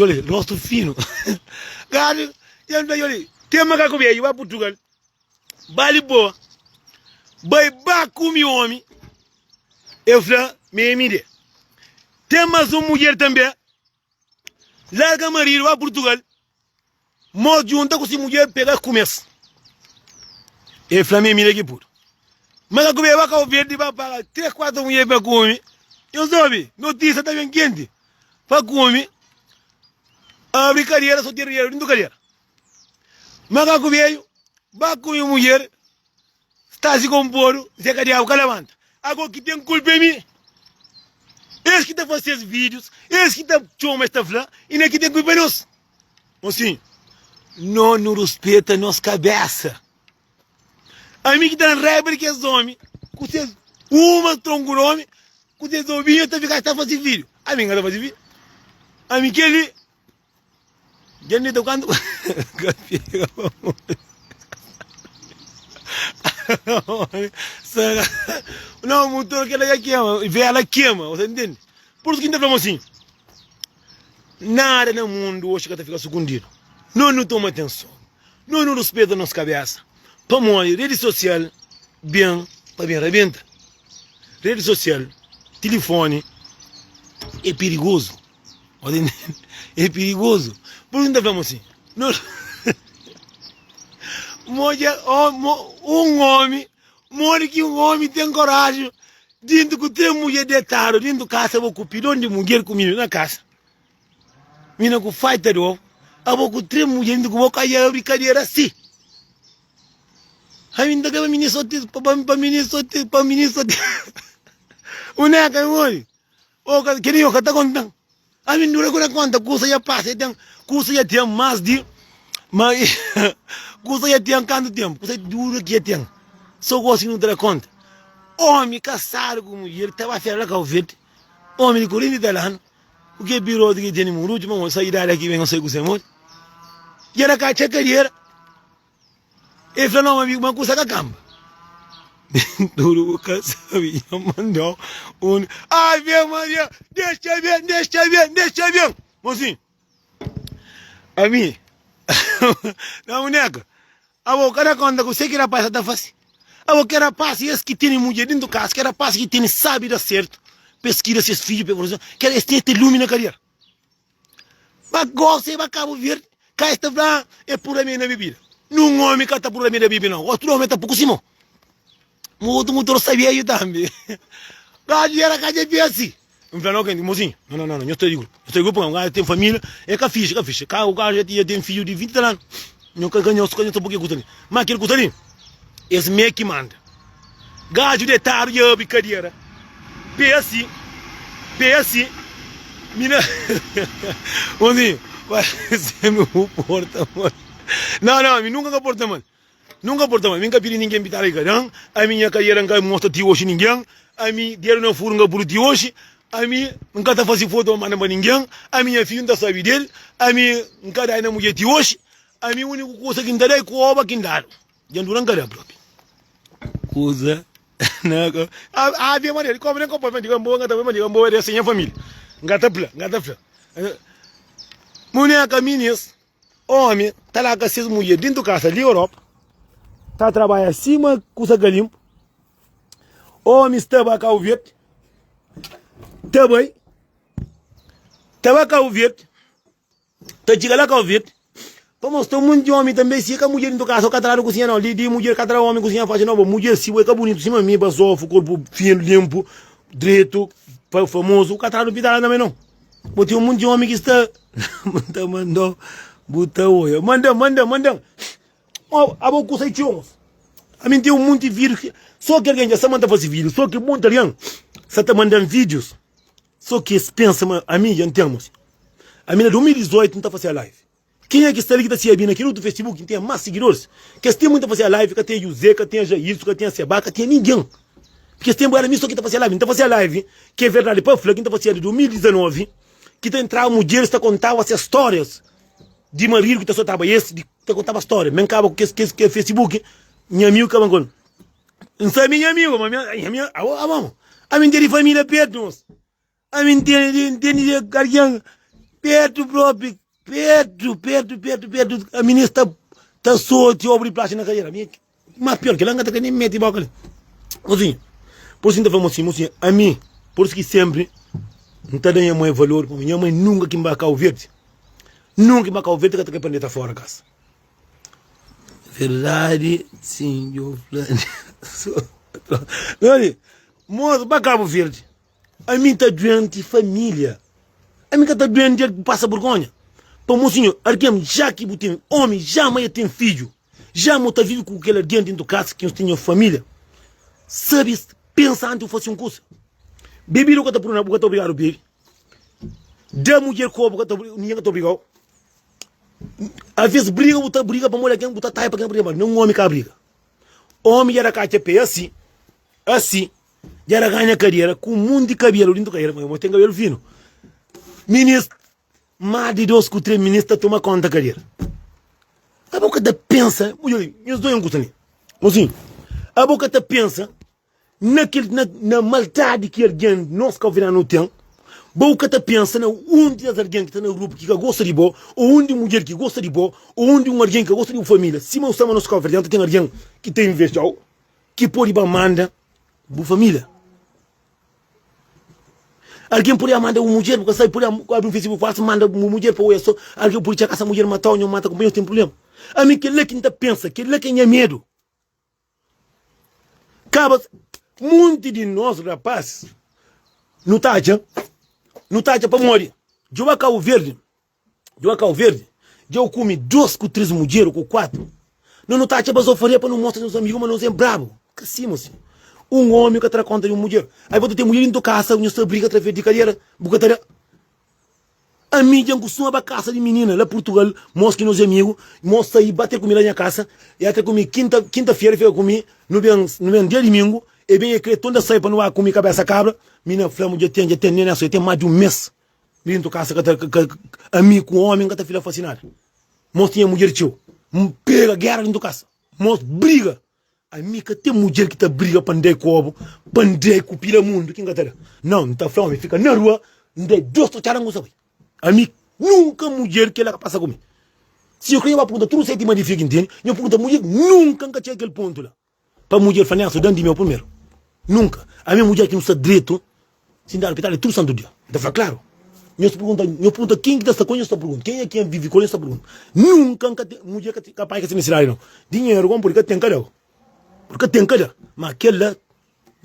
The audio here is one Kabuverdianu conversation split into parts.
Djoli, rostu finu. Gadu, dja N fla djoli, ten makaku bedju, ba Purtugal, ba Lisboa, bai ba kume omi. El fla ma é mi de. Ten mas un mudjer tanbe, larga maridu, ba Purtugal, mos djunta ku si mudjer, pega kume-s. El fla ma é mi de ki pudu. Makaku bedju ba Kau Verdi, ba paga 3, 4 mudjer pa kume. Nhos obi, notisia ta ben kenti. Pa kume, abri kadera, so tira dinheru dintu kadera. Makaku bedju ba kume mudjer, sta si konpodu, Zé ka diabu ka labanta. Ago ki ten kulpa é mi. Es ki ta fase es vídius, es ki ta txoma, es ta fla, i na ki ten kulpa é nos. Mosinhu, no nu ruspeta nos kabesa. Ami ki ta raiba di kes omi ku ses uma tronku di omi ku ses obinhu ta fika ta fase vídiu. Ami N ka ta fase vídiu. Ami kel-li Dja N ta kantu ka pega pa morre. Não, motor kel-la dja kema, vela kema, você entende? Por isso ki N ta fla-m asin, nada na mundu oxi ka ta fika sukundidu. Nos nu toma atenson, nos nu ruspeta nos kabesa, pamodi redi sosial ben pa ben rabenta. Redi sosial, tilifoni é pirigozu. É perigoso. Por isso N ta fla-m asin, no Modja un omi, modi ki un omi ten koraji dintu ku ten mudjer detadu dintu kasa, abo ku pidon di mudjer ku mininu na kasa, minina ku faita di ovu, abo ku tren mudjer dintu ku bo, ka abri kadera si. Ami N ta kre pa mininu soti, pa mininu soti, pa mininu soti. Uneka, modi? Oh ka kel yo ka ta kontan Ami N dura ku na konta Kusa dja pasa dja ten Kusa dja ten mas di ma Kusa dja ten kantu tenpu Kusa dura ki dja ten So gosi ki nu ta da konta Omi kasadu ku mudjer ta ba fera la Kau Verdi Omi di 40 i tal anu Ku ke biroti ki tene murutu Pamodi sa idadi aki ben N sai ku se modi Dja da katxa kadera. El fla, Nau, amigu, ma kusa ka kanba. Tudu bu ka sabe, nha mandau un Ave Maria, dexa ben, dexa ben, dexa ben. Mosinhu, ami, na muneka, abo ka da konta kuse ki rapaz sa ta fase? Abo ke rapaz es ki tene mudjer dintu kasa, ke rapaz ki tene sabe da sertu pa es kria ses fidju, pa es ke es tene lumi na kadera. Ba gosi ba Cabo Verde ka es ta fla é pura mé na bebida. Nun omi ka ta pura mé na bebida nau. Gosi tudu omi ta puku sima. Mo otu mutor sabia tambi. Gaju era ka dja bia si. N fla no ke mozinho, no no no, nhos ta di grupo. Nhos ta di grupo, gaju ten familia, é ka fixe, ka fixe. Ka o gaju já ten fidju di 20 tal anu. Nho ka ka nhos ka nhos ta puku ke kusa li. Ma kel kusa li es mé ki manda. Gaju detadu dja abri kadera Pé asi, pé asi Mina Mozinho, parece-me bu porta mal Não, não, ami nunka N ka porta mal Nunka porta mal Mi N ka pidi ningen pitada di kadan Ami nha kadera N ka mostra ti oxi ningen Ami dedu na furu N ka puru ti oxi Ami N ka ta fasi foto pa manda pa ningen Ami nha fidju N ta sabi del Ami N ka dai na mudjer ti oxi Ami uniku kusa ki N ta da é koba ki N dadu Dja N dura N ka da propi Kuza na Ave Maria di koba nen koba di bo nga ta ma di bo é nha família nga ta fla nga ta fla Muneka minis omi ta larga ses mudjer dintu kasa li Europa ta trabadja sima kusa ka limpu omi sta ba Cabo Verde ta bai ta ba Cabo Verde Ta txiga la Kau Verde pa mostra munti omi tanbe si e ka mudjer dintu kasa o ka tradu kusinha nau di mudjer ka tra omi kusinha faxi nau bo mudjer si bo e ka bunitu sima mi bazofu korpu finu limpu dretu famozu ka tradu pitada tanbe nau bo ten munti omi ki sta ta mandau bu ta oia manda manda manda abo kusa i txeu mos ami n ten munti video so ki algen dja sta manda fasi video so ki munti algen sa ta mandan videos So ki es pensa ma ami dja N ten mos. Ami na 2018 N ta fase a live. Kenha ki sta li ki ta siabi na kel otu facebook ki N ten mas sigidoris? Kes tenpu N ta fase a live ka ten Jose, ka ten Jailson, ka ten Seba, ka ten ningen. Kes tenpu era mi so ki ta fase a live. N ta fase a live ki é verdadi pa fla ki N ta fase di 2019 ki ta entraba mudjeris ta kontaba ses storias di maridu ki ta sotaba es, di ta kontaba storia. Mi N kaba ku kes kes facebook nha amigu kaba ku el. N sabe nha amigu, ma nha amigu, abo, abo, ami N ten di familia pertu, mos. Ami N ten di, N ten di algen. Pertu propi, pertu, pertu, pertu, pertu, a minis ta ta soti obu di plaxa na kadera. Mi mas pior kila, N ka ta kre nen meti boka li. Mosinhu, por isu N ta fla mosinhu, mosinhu, ami, por isu ki senpri N ta da nha mai valor, pamodi nha mai nunka ki N ba Kau Verdi, nunka ki N ba Kau Verdi ka ta kre pa N deta fora kasa. Verdadi, sin, djo fla Nhodi, mosu ba Kabu Verdi. Ami ta duenti familia. Ami ka ta duenti el pasa burgonha. Pa mosinho, argen ja ki bu ten omi, ja ma e ten fidju, ja mo ta vivi ku kel argen dentu kasa ki nhos ten nhos familia. Sabi pensa antis bu fasi un kusa. Bebida bu ka ta purna, bu ka ta obrigadu bebe. Da mudjer kobu ka ta ningen ka ta obrigau. Aves briga bu ta briga pamodi algen bu ta tai pa ken briga, ma nen omi ka briga. Omi dja da katxa pe asi, asi. Dja era ganha kadera ku munti kabelu dintu kadera, ma ten kabelu finu. Minis, más di dos ku tres minis ta toma konta kadera. Abo ka ta pensa, odja, nhos doi un kusa li. Mosinhu, abo ka ta pensa na kel na, na maldadi ki algen nos kauverdianu ten. Bo ka ta pensa na un di es algen ki ta na grupu ki ka gosta di bo, ô un di mudjer ki gosta di bo, ô un di un algen ki ka gosta di bu família. Sima bu sta ma nos kauverdianu ta ten algen ki ta inveja-u. Ki pode ba manda bu família. Algen pode manda bu mudjer, bu ka sabe, pode abri un Facebook falsu, manda bu mudjer pa oia so. Algen pode txeka sa mudjer matau, nho mata kunpanheru, ten problema. Ami kel-la ki N ta pensa, kel-la ki é nha medu. Kaba, munti di nos rapazis nu ta atxa, nu ta atxa pamodi djoba Kabu Verdi. Djoba Kau Verdi, dja u kume dos ku tres mudjer ku kuatu. No no ta atxa bazofaria pa no mostra nos amigu ma nos é brabu. Ka si, mosinhu. Un omi ka tra konta di un mudjer. Ai bo ta ten mudjer dintu kasa, nhos ta briga atraves di kadera, bu ka ta da. Ami dja N kustuma ba kasa di minina la Purtugal, mos ki nos é amigu, mos sai ba ter ku mi la nha kasa, e ter ku mi kinta, kinta fera fika ku mi, no ben, no ben dia dimingu, e ben e kre tonda sai pa no ba kume kabesa kabra, mina fla mu dja ten, dja ten, nene, so dja ten mas di un mes. Dentu kasa ka ta ka ami ku omi nka ta fila fasi nada. Mos tinha mudjer txeu. N pega gera dentu kasa. Mos briga. Ami ka ten mudjer ki ta briga pa N dai kobu, pa N dai ku pila mundu ki N ka ta da. Nau, N ta fla omi fika na rua, N dai dos txotxada N kusa bai. Ami nunka mudjer kela ka pasa ku mi. Si nho kre nho ba pergunta tudu seti ma di fia ki N tene, nho pergunta mudjer nunka N ka txega kel pontu la. Pa mudjer fla Nelson dan di meu primeru. Nunka. Ami mudjer ki nu sta dretu, si N dadu pitadu tudu santu dia. N ta fla klaru. Nhos pergunta, nhos pergunta ken ki ta sta ku el, nhos ta pergunta. Kenha ki N vivi ku el, nhos ta pergunta. Nunka N ka ten, mudjer ka ka panha ka se sidadi nau. Dinheru gomi pudi ka ten kada, pudi ka ten kada, ma kel la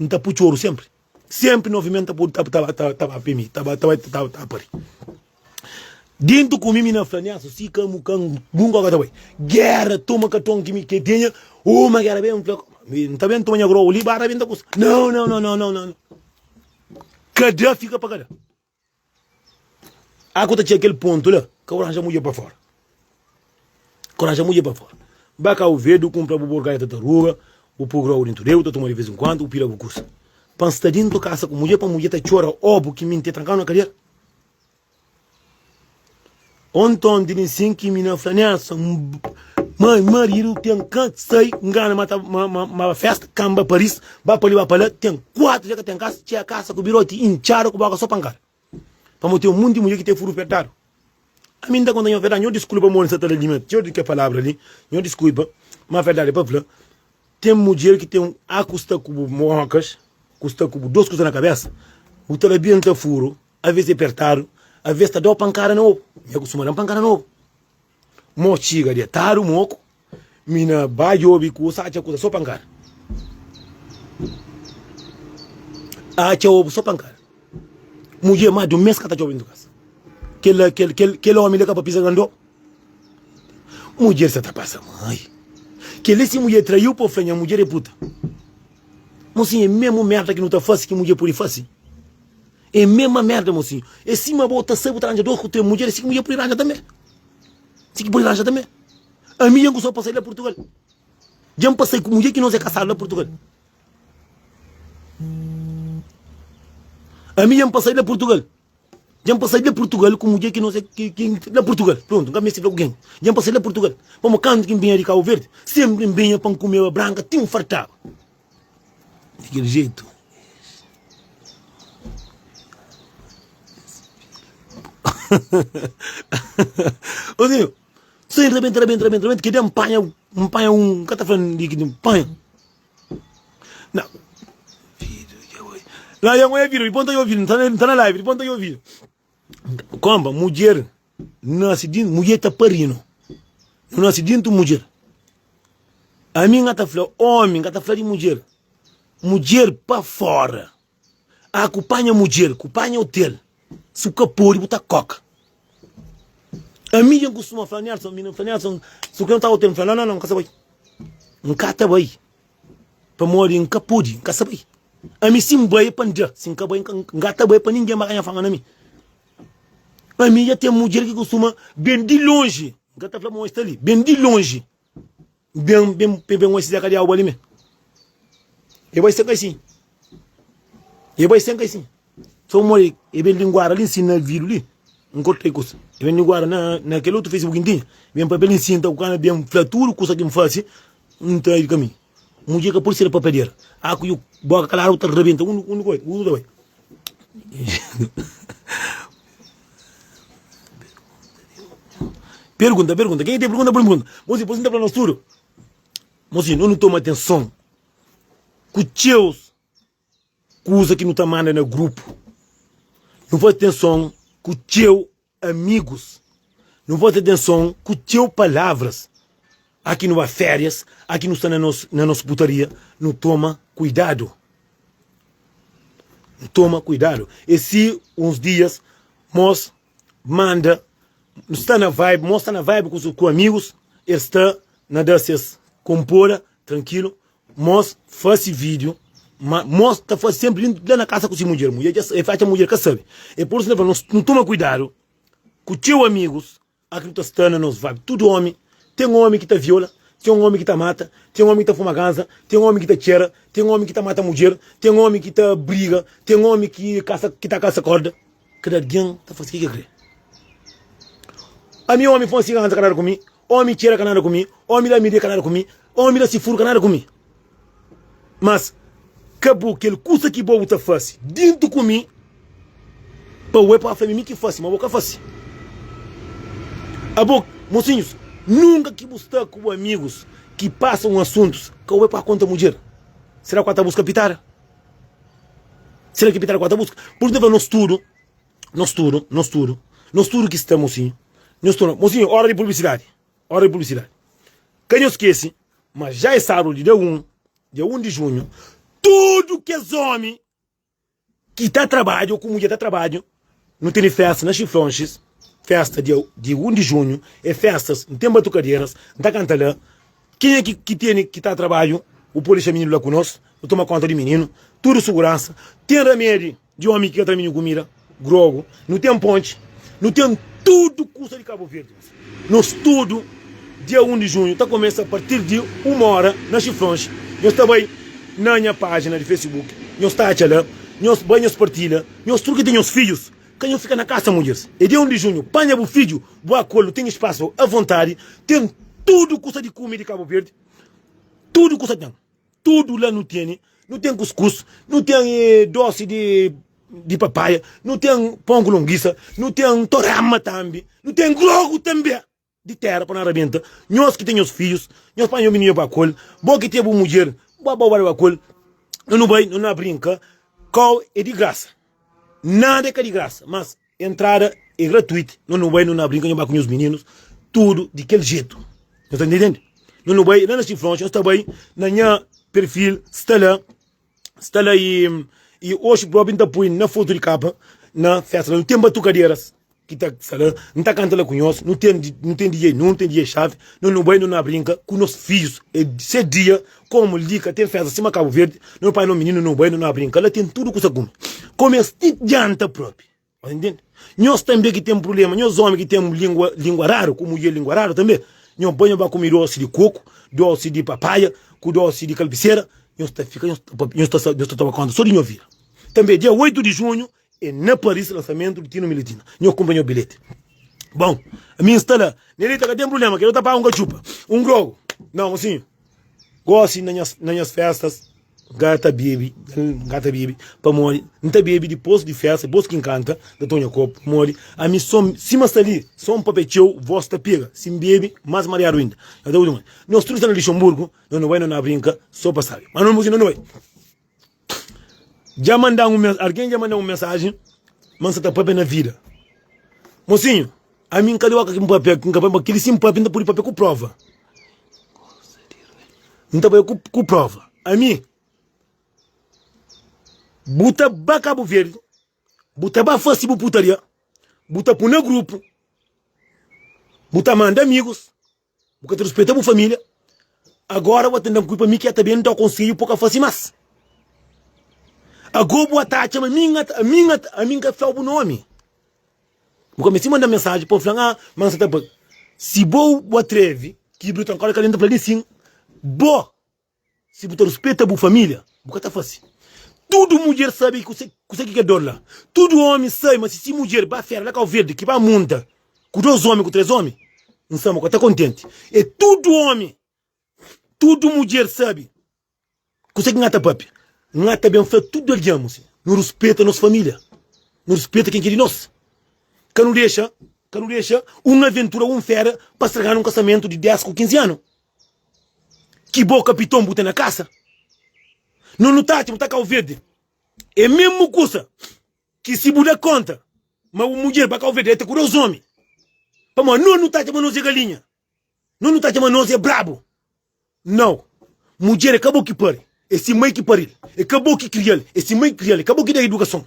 N ta pui txoru senpri. Senpri novimentu ta pudi ta ta ta ta ba pa mi, ta ba ta bai ta ta pari. Dentu ku mi mi na fla Nelson si ka mu ka nunka ka ta bai. Gera toma katon ki mi ke tinha, uma gera ben fla mi nta ben toma nha grou li ba rabenta kusa. Não, não, não, não, não, não. Kada fika pa kada. Aku ta txega kel pontu la, ka bu ranja mudjer pa fora. Ka ranja mudjer pa fora. Ba Cabo Verde, bu kumpra bu borgaia tataruga, bu pui grou dentu del, bu ta toma di vez en kuandu, bu pila bu kusa. Pa N sta dentu kasa ku mudjer, pa mudjer ta txora obu ki mi N te trankadu na kadera. Ontonti di sin ki mi na fla Nelson, ma maridu ten ka sai ngana ma ta ma ma ma ba festa, kamba Paris, ba pa li ba pa la, ten 4 dia ka ten kasa, txea kasa ku biroti intxadu ku boka so pankada. Pamodi ten munti mudjer ki ten furu pertadu. Ami N ta konta nho verdadi, nho diskulpa modi N sa ta da li txeu di ke palabra li, nho diskulpa, ma verdadi é pa fla, ten mudjer ki ten a ku sta ku bu mokas, ku sta ku bu dos kusa na kabesa, bu ta rabenta furu, Aves é pertadu, aves ta dau pankada na obu. Mi kustuma dan pankada na obu. Mo txiga detadu moku, mi na ba djobi kusa, atxa kusa so pankada. Atxa obu so pankada. Mudjer mas di un mes ka ta txobi dentu kasa. Kel, kel, kel, kel omi la ka pa pisa grandó. Mudjer sa ta pasa mai. Kel-li si mudjer traiu pa fla nha mudjer é puta. Mosinhu, é mesmu merda ki nu ta fase ki mudjer pode fase. É mesma merda, mosinhu. É sima bo ta sai bu ta ranja dos ku tres mudjer, é si ki mudjer pode ranja tanbe. Si ki pode ranja tanbe. Ami dja N kusa pa sai la Purtugal. Dja N pa sai ku mudjer ki nos é kasadu la Purtugal. Ami dja N pa sai la Purtugal. Dja N pa sai la Purtugal ku mudjer ki nos é ki, ki, la Purtugal. Prontu, N ka meste fla ku ken. Dja N pa sai la Purtugal. Pamodi kantu ki N binha di Kabu Verdi, senpri N binha pa N kumeba branka ti N fartaba. Di kel jetu. Mosinhu, sai rabenta, rabenta, rabenta, rabenta, ki N panha, N panha un, N ka ta fla di ki N panha. Na, la ya oia video, dipos N ta oia video, N ta na live, dipos N ta oia video. Konba, mudjer nase di, mudjer ta parinu, nu nase dintu mudjer. Ami N ka ta fla omi, N ka ta fla di mudjer, mudjer pa fora. Ah, ku panha mudjer, ku panha hotel, si bu ka pode bu ta koka. Ami dja N kustuma fla Nelson, mi N fla Nelson, si bu kre N ta hotel, N fla no, no, no, N ka sa bai. N ka ta bai, pamodi N ka pode, N ka sa bai. Ami si N bai é pa N da, si N ka bai N ka ta bai pa ningen ba ganha fama na mi. Ami dja ten mudjer ki kustuma ben di lonji, N ka ta fla ma oji sta li, ben di lonji. Ben, ben, ben, ben esse Zé Cadial ali mesmo. E vai ser assim. E vai ser assim. Só morre, e vem linguara ali ensina vídeo ali. Um cortei coisa. E vem linguara na naquele outro Facebook que tinha. Vem papel ensina, o cara bem fla tudo coisa que me faz. Não tem caminho. Mulher que pode ser papadeira. Ah, que o boca calada tá rebenta. Um, um, um, um, um, Pergunta, pergunta. Quem tem pergunta, pergunta. Mozinho, pois não tá nos tudo. Mozinho, não toma atenção. Com teus coisa que não tá manda no grupo. Não faz atenção com teu amigos. Não faz atenção com teu palavras. Aqui não há férias, aqui não está na nossa, na nossa putaria. Não toma cuidado. Não toma cuidado. E se uns dias, mos manda, sta na vibe, mos sta na vibe ku, ku amigos, el sta na da ses compora, tranquilo, mos fasi vídeo, ma mos ta fasi sempre lá na casa ku si mulher, mulher já, el atxa mulher ka sabe. E por isso, não, não toma cuidado ku teu amigos, Aki nu ta sta na nos vibe tudu omi Ten omi ki ta viola Ten omi ki ta mata Ten omi ki ta fuma ganza Ten omi ki ta txera Ten omi ki ta mata mudjer Ten omi ki ta briga Ten omi ki kasa ki ta kasa korda Kada algen ta fase ke ki kre Ami omi fuma siganza ka nada ku mi Omi txera ka nada ku mi Omi da mide ka nada ku mi Omi da si furu ka nada ku mi Mas ka bu kel kusa ki bo bu ta fase dintu ku mi pa bo é pa fla mi ki fase ma bo ka fase. Abo mosinhus nunka ki bu sta ku bu amigus ki pasa un asuntus ka bo é pa konta mudjer. Sera ku a ta buska pitada? Sera ki pitada ku a ta buska? Pur isu ta fla nos tudu, nos tudu, nos tudu, nos tudu ki sta mosinhu, nos tudu, mosinhu ora di publisidadi. Ora di publisidadi. Ka nhos skese ma já é sábadu di dia 1, dia 1 di junhu, tudu kes omi ki ta trabadja ô ku mudjer ta trabadja, nu tene festa na Xiflonxis, festa dia di 1 di junhu, é festas, nu ten batukaderas, nu ta kanta la. Kenha ki ki tene ki ta trabadju, bu pode dexa mininu la ku nos, nu toma konta di mininu, tudu suguransa, ten ramedi. Di omi ki ka tra minhu kumida, grogu, nu ten ponti, nu ten tudu kusa di Kabu Verdi. Nos tudu, dia 1 di junhu, ta kumesa a partir di uma ora na Xifrons. Nhos ta bai na nha pajina di Facebook, nhos ta atxa la, nhos bai nhos partilha, nhos tudu ki ten nhos fidjus, ka nhos fika na kasa mudjeris. E dia 1 di junhu, panha bu fidju, bu akolu, ten spasu a vontadi, ten tudu kusa di kume di Kabu Verdi, tudu kusa ten. Tudu la nu tene, nu ten kuskus, nu ten dosi di di papaia, nu ten pon ku longisa, nu ten torama tambi, nu ten grogu tambe di tera pa na rabenta. Nhos ki ten nhos fidjus, nhos panha nhos mininu pa kol, bo ki ten bu mudjer, bo bo ba kol, no nu bai, no na brinka, kau e di grasa, nada e ka di grasa, mas Entrada é gratuito, nós nu bai, nu na brinka, nós bai ku nhos mininus, tudu di kel jetu. Nhos ta intende? Nós nu bai la na Chiflonx, nós ta bai na nha perfil, sta la, sta la e, e oxi propi N ta pui na fotu di kapa na festa la. Nu ten batukaderas ki ta sta la, N ta kanta la ku nhos, nu ten, nu ten DJ Nuno, nu ten DJ Xavi, nós nu bai, nu na brinka ku nos fidjus. É se dia, komu li ka ten festa sima Kabu Verdi, nós pai nos mininu, nu bai, nu na brinka la, ten tudu kusa kume. Kome es ti djanta propi. Nhos intende? Nhos tanbe ki ten prubléma, nhos ómi ki ten língua, língua raru, ku mudjer língua raru tanbe, nhos bai, nhos ba kume dosi di koku, dosi di papaia, ku dosi di kalbisera, nhos ta fika, nhos ta, nhos ta, nhos ta toma konta so di nhos vida. Tanbe dia 8 di junhu é na Paris lansamentu di Tino Militina. Nhos kunpra nhos bilheti. Bon, ami N sta la. Nelita, ka ten prubléma, kel-la ta paga un katxupa, un grogu. Nau, mosinhu, gosi na nhas, na nhas festas. N ka ta bebe, N ka ta bebe pamodi N ta bebe dipôs di festa, dipôs ki N kanta, N ta toma nha kopu pamodi ami so sima sta li, so N papia txeu, vós ta pega. Si N bebe, más mariadu inda. Nos tudu sta na Luxemburgu, no nu bai, no na brinka, so pa sabi. Má no nu bai. Dja manda un algen dja manda un mensajen ma N sa ta papia na vida. Mosinhu, ami N ka di oka ki N papia, N ka papia, kel-li si N papia N ta pode papia ku prova. N ta papia ku prova. Ami, bu ta ba Kabu Verdi, bu ta ba fase bu putaria, bu ta pui na grupu, bu ta manda amigus, Bu ka ta ruspeta bu familia. Agora bu ta da kulpa mi ki ta ben dau konsedju pa bu ka fasi mas. Ago bu ta atxa ma mi ami ami ka flau bu nomi. Bu ka meste manda mensaji pa flan ah ma nsa ta pa. Si bo bu atrevi ki bu ta nkorda ka ta fla li sin bo. Si bu ta ruspeta bu familia, bu ka ta fasi. Tudu mudjer sabe kuse ki kel dor la. Tudu omi sabe ma si si mudjer ba fera la Kau Verdi ki ba munta ku dos omi ku tres omi, N sabe ma ka ta kontenti. E tudu omi, tudu mudjer sabe kuse ki N ta papia. N ta ben fla tudu algen, mo si nu ruspeta nos familia, nu ruspeta ken ki di nos. Ka nu dexa, ka nu dexa un aventura, un fera pa straga-nu un kasamentu di 10 ku 15 anu. Ki bo kapiton bu ten na kasa. No nu ta atxa bu ta Kau Verde. É mesmu kusa ki si bu da konta ma bu mudjer ba Kau Verde el ta ku dos omi. Pamodi no nu ta atxa ma nos é galinha. No nu ta atxa ma nos é brabu. Nau. Mudjer é ka bo ki pari. É si mai ki paril. É ka bo ki krial. É si mai ki krial. É ka bo ki da edukason.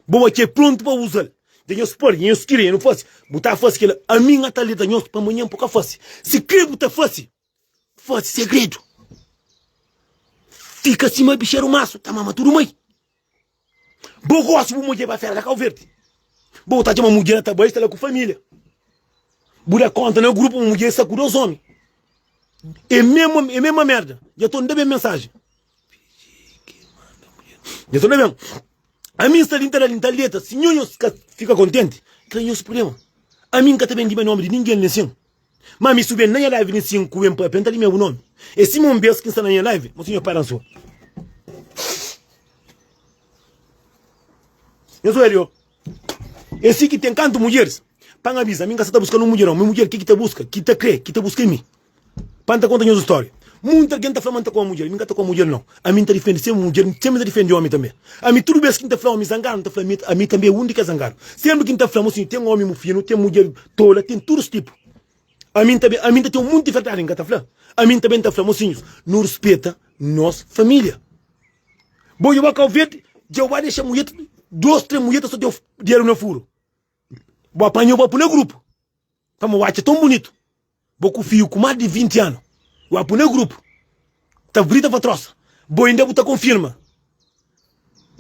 Bo atxa é prontu pa uzal. Dja nhos pari, dja nhos kria, dja nu fase. Bu ta fase kila. Ami N ta alerta nhos pa manhan bu ka fase. Si kre bu ta fase, fase segredu. Fika sima bixeru masu ta mama tudu mai. Bo gosi bu mudjer ba fera na Kau Verdi. Bo ta txoma mudjer ta bai sta la ku familia. Bu da konta na grupu ma mudjer sta ku dos omi. É mesma, é mesma merda. Dja to da ben mensajen. Dja to da ben. Ami N sta li, N ta da li, N ta leta. Si nho nhos ka fika kontenti, kila é nhos prubléma. Ami N ka ta ben di ma nómi di ningen li nsin. Má mi si bu ben na nha live li nsin ku ben papia, N ta limia bu nómi. É sima un bês ki N sta na nha live, ma si nho para N sô. Nhos oja li, ô. É si ki ten kantu mudjeris. Pa N aviza, ami N ka sta ta buska nun mudjer, nau. Mi mudjer ki ki ta buska, ki ta krê, ki ta buska é mi. Pa N ta konta nhos un stória. Munti algen ta fla ma N ta kome mudjer. Mi N ka ta kome mudjer, nau. Ami N ta difende senpri mudjer, senpri N ta difende omi tanbe. Ami tudu bes ki N ta fla omi zangadu, N ta fla mi, ami tanbe é un di kes zangadu. Senpri ki N ta fla, mosinhu, ten omi mufinu, ten mudjer tola, ten tudus tipu. Ami N ta ben, ami N ta ten munti verdadi N ka ta fla. Ami N ta ben ta fla, mosinhus, nu ruspeta nos familia. Bo dja ba Kau Verdi, dja ba dexa mudjer, dos, tres mudjer ta soteu dedu na furu. Bo apanhau, bo pui na grupu. Pamodi bu atxa ton bunitu. Bo ku fiju ku mas di 20 anu, bu ba pui na grupu, ta grita pa trosa. Bo inda bu ta konfirma.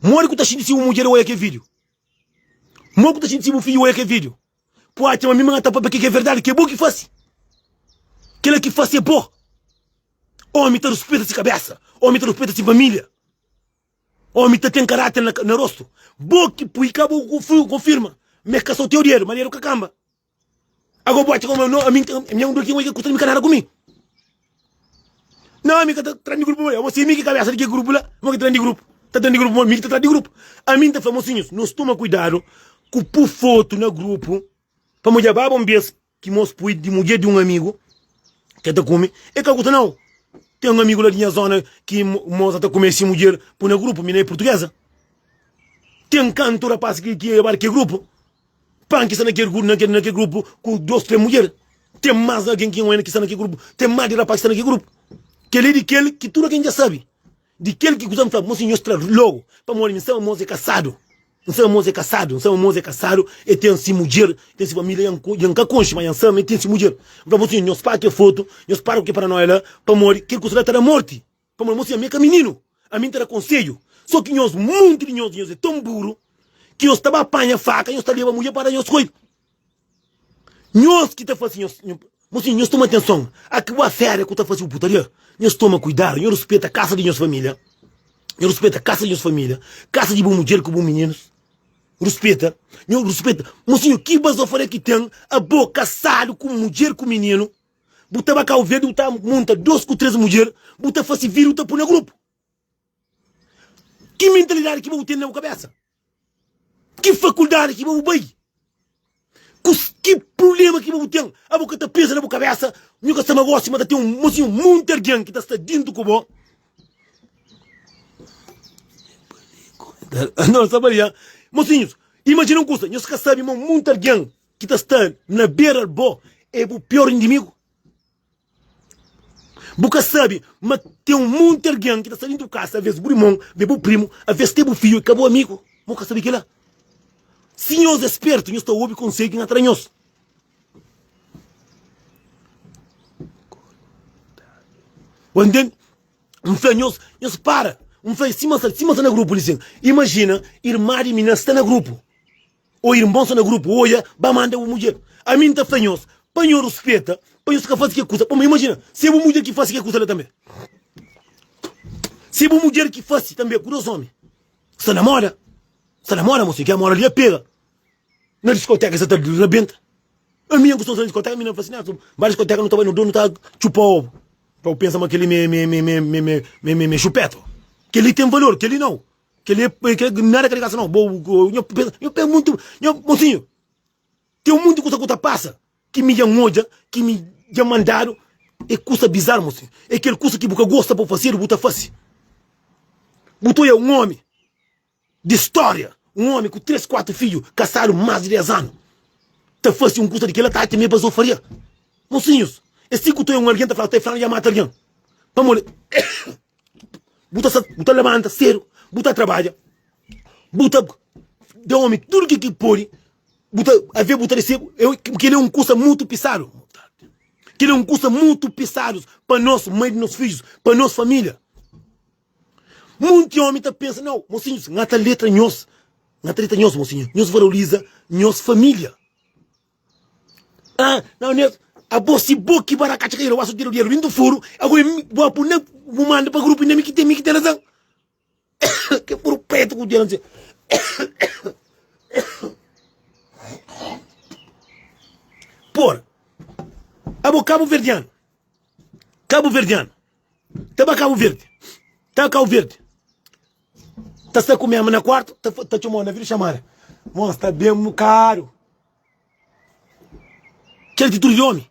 Modi ku ta xinti si bu mudjer oia ke video? Modi ku ta xinti si bu fiju oia ke video? Bu atxa ma mi ma ta papia ke ke verdadi, ke bo ki fasi. Kila ki fasi é bo. Omi ta ruspeta si kabesa, omi ta ruspeta si familia. Omi ta ten karáter na, na rostu. Bo ki pui ka bo konfirma ma e ka soteu dedu, ma dedu ka kanba. Ago bo atxa kuma no, ami, ami é un dor ki ka kusta mi ka nada ku mi. Não, ami ka ta tra di grupu, mo si mi ki kabesa di ki grupu la, mo ki tra di grupu. Ta tra di grupu, mi ki ta tra di grupu. Ami ta fla mosinhus, nos toma kuidadu ku pu fotu na grupu, pamo dja baba un bes Ki mos pui di mudjer di un amigu ke ta kume, e ka gusta nau. Ten un amigu la di nha zona ki mos ta kume si mudjer pui na grupu, mina e purtugeza. Ten kantu rapas ki ki ba di ke grupu, pan ki sta na kel na kel na kel grupu ku dos tres mudjer. Ten mas algen ki ki sta na kel grupu, ten mas di rapas ki sta na kel grupu. Kel li di kel ki tudu algen dja sabi. Di kel ki kuza N fla, Mosi, nhos tra logu, pamodi mi N sabe ma mos é kasadu. N sabe ma mos é kasadu, N sabe ma mos é kasadu, el ten si mudjer, el ten si familia, dja N ka konxe, ma dja N sabe ma el ten si mudjer. N fla, Mosi, nhos para ke fotu, nhos para ku ke paranoia la, pamodi kel kuza la ta da morti. Pamodi, mosi, ami é ka mininu, ami N ta da konsedju. So ki nhos, monti di nhos, nhos é ton buru, ki nhos ta ba panha faka, nhos ta leba mudjer pa da nhos koi. Nhos ki ta fase nhos, mosinhu, nhos toma atenson a ki bu aféria ku ta fase bu putaria. Nhos toma kuidadu, nhos ruspeta kasa di nhos família, nhos ruspeta kasa di nhos família, kasa di bu mudjer ku bu mininus. Ruspeta, nhos ruspeta. Mosinhu, ki bazofaria ki ten abo kasadu ku mudjer ku mininu, bu ta ba Kau Verdi, bu ta munta dos ku tres mudjer, bu ta fase vídiu, bu ta pui na grupu. Ki mentalidadi ki bo bu ten na bu kabesa? Ki fakuldadi ki bo bu bai? Ku ki prublema ki bo bu ten? Abo ka ta pensa na bu kabesa? Nhu ka sta ma gosi ma ta ten un mosinhu munti algen ki ta sta dintu ku bo. Não, sta bali, Mosinhus, imajina un kusa, nhos ka sabi ma munti algen ki ta sta na bera bo é bu pior indimigu? Bu ka sabe ma ten un monti algen ki ta sta dintu bu kasa, aves bu irmon, aves bu primu, aves te bu fidju, ka bu amigu. Bu ka sabe kila? Si nhos é spertu, nhos ta obi konsedju ki N ta da nhos. Bu ntende? N fla nhos, nhos para. N fla sima sta, sima sta na grupu li sin. Imajina irma di mi na sta na grupu. Ô irmon sta na grupu, oia, ba manda bu mudjer. Ami N ta fla nhos, pa nhos ruspeta, pa nhos ka fase ke kusa. Pamodi imajina, si é bu mudjer ki fase ke kusa la tanbe. Si é bu mudjer ki fase tanbe ku dos omi. Sta na moda, sta na moda mosinhu, ke moda li a pega. Na diskoteka sa ta rabenta. Ami N kustuma sta na diskoteka, ami na fla si, Nelson, ba diskoteka nu ta bai no do nu ta txupa obu. Pa bu pensa ma keli me me me me me me me me xupeta. Keli ten valor, keli nau. Kel-li é kel nada ka di kasa nau. Bo nho pensa, nho pensa muntu, nho mosinhu, ten un monti kusa ku ta pasa ki mi dja N odja, ki mi dja mandadu, é kusa bizaru mosinhu. É kel kusa ki bu ka gosta pa bu fasedu, bu ta fase. Bu ta odja un omi di stória, un omi ku 3, 4 fidju, kasadu más di 10 anu, ta fase un kusa di kel-la, ta atxa ma é bazofaria. Mosinhus, é si ku ta odja un algen ta fla, ta fla dja mata algen. Pamodi? Bu ta bu ta labanta sedu, bu ta trabadja, bu ta da omi tudu ki ki podi, bu ta ave bu ta resebe, kel é un kusa mutu pisadu, kel é un kusa mutu pisadu pa nos mai di nos fidjus, pa nos familia. Munti omi ta pensa, nau, mosinhus, nha ta letra nhos, nha ta letra nhos, mosinhu, nhos valoriza nhos familia. Ah, não, ne, abo si bo ki barakacha ka wasu tiro dinheiro bintu furu, ago bo apu na bu manda pa grupo na mi ki tem mi ki tem razão. Que furu preto ku dinheiro. Por abo cabo verdiano. Cabo verdiano. Ta ba Cabo Verde. Ta Cabo Verde. Ta sta ku mesmo na quarto, ta ta txomou na vídeo chamada. Moça, tá bem caro. Kel atitudi di omi.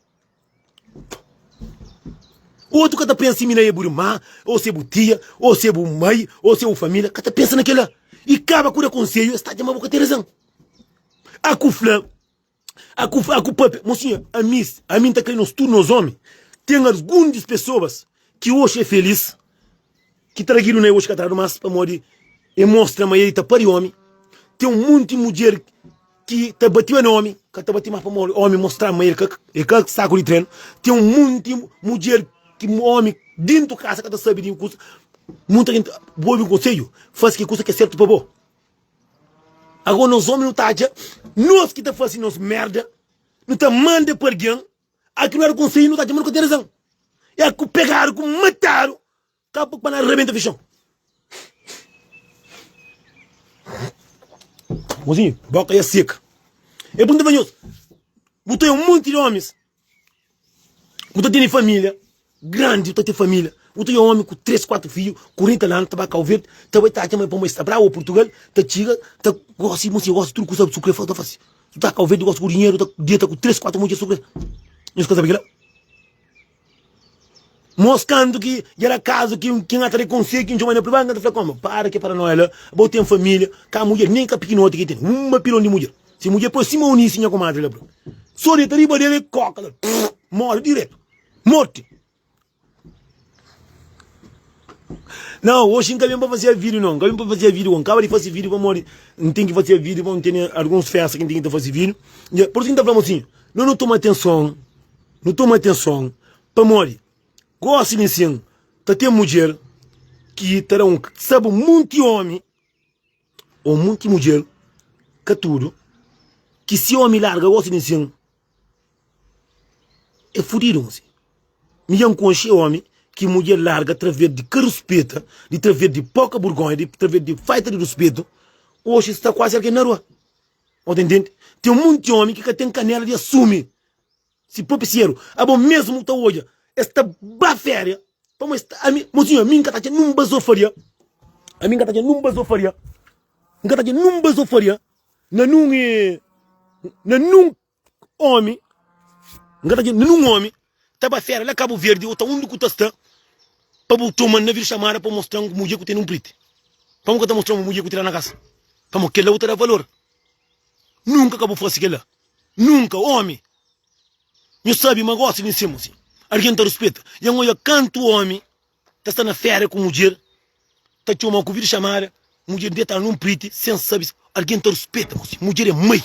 Otu ka ta pensa si mina é bu irmã, ou se bu tia, ou se bu mai, ou se bu família, ka ta pensa na kela. I kaba ku da konselhu, es ta atxa ma bu ka ten razan. A ku fla, a ku a ku papia, mosinha, amis, ami N ta kre nos tudu nos omi, ten alguns pesoas ki oxi é felis, ki tragidu na e oxi ka tradu mas pamodi e mostra ma e ta pari omi. Ten un monti mudjer ki ta batiba na omi, ka ta bati mas pamodi omi mostra ma el ka el ka saku di trenu. Ten un monti mudjer ki omi dintu kasa ka ta sabi di kusa. Munta jinti bo obi konsedju, fasi ki kusa ki é sertu pa bo. Agora nos omi nu ta atxa nos ki ta fasi nos merda, nu ta manda pa algen. Aki nu era konselhu nu ta atxa ma nu ka ten razan. É ku pegadu ku matadu ka pa na rebenta fixon. Mozinho, boka ya seka. E punta pa nhos, bu ta un monti di omis, bu ta tene familia grandi, bu ta ten familia, bu ta un omi ku 3, 4 fidju, 40 anu, ta ba Kau Verdi, ta bai ta atxa ma pa sta brau o Portugal, ta txiga, ta gosi, mozinho gosi tudu kusa su kre ta fasi. Su ta Kau Verdi gosi ku dinheru, ta deta ku 3, 4 mudjer su kre. Nhos ka sabe kila? Mos kantu ki dja da kazu ki ki N ata da konsedju ki N txoma na privadu N ta fla koma para ke paranoia la bo ten familia ka mudjer nen ka pikinoti ki ten uma pilon di mudjer si mudjer poi sima Eunice nha komadri la bro so deta riba del e koka la mori diretu morti Não, hoje N ka ben pa fazia vídeo não, N ka ben pa fazia vídeo, N kaba di faze vídeo pamodi N ten ki fazia vídeo pamodi N tene alguns festa ki N ten ki ta faze vídeo. Por isso ki N ta fla mosinhu, no no toma atenson Nu toma atenson pamodi gosi li nsin ta ten mudjer ki ta da un sabe munti omi ou munti mudjer ka tudu ki si omi larga gosi li nsin é fudidu nsin. Mi dja N konxe omi ki mudjer larga atraves di ka ruspeta di traves di poka burgonha di traves di falta di ruspetu oxi sta kuazi algen na rua. Bo ta intende? Ten munti omi ki ka ten kanela di asumi si propi seru. Abo mesmu ta odja es ta ba feria pamo es ta ami mosinhu ami N ka ta atxa nun bazofaria. Ami N ka ta dja nun bazofaria, N ka ta dja nun bazofaria na nun na nun omi, N ka ta dja nun omi ta ba fera la Kabu Verdi o ta undi ku ta sta pa bu toma-m na vida xamada pa mostra-m mudjer ku tene un priti. Pamo ka ta mostra-m mudjer ku tira na kasa? Pamo kel-la bu ta da valor. Nunka ka bu fase kel-la. Nunka, omi. Nhu sabe ma gosi li nsima si algen ta ruspeta. Dja N odja kantu omi ta sta na fera ku mudjer ta txoma ku vida xamada mudjer deta nun priti sen sabe si algen ta ruspeta mo si mudjer é mai.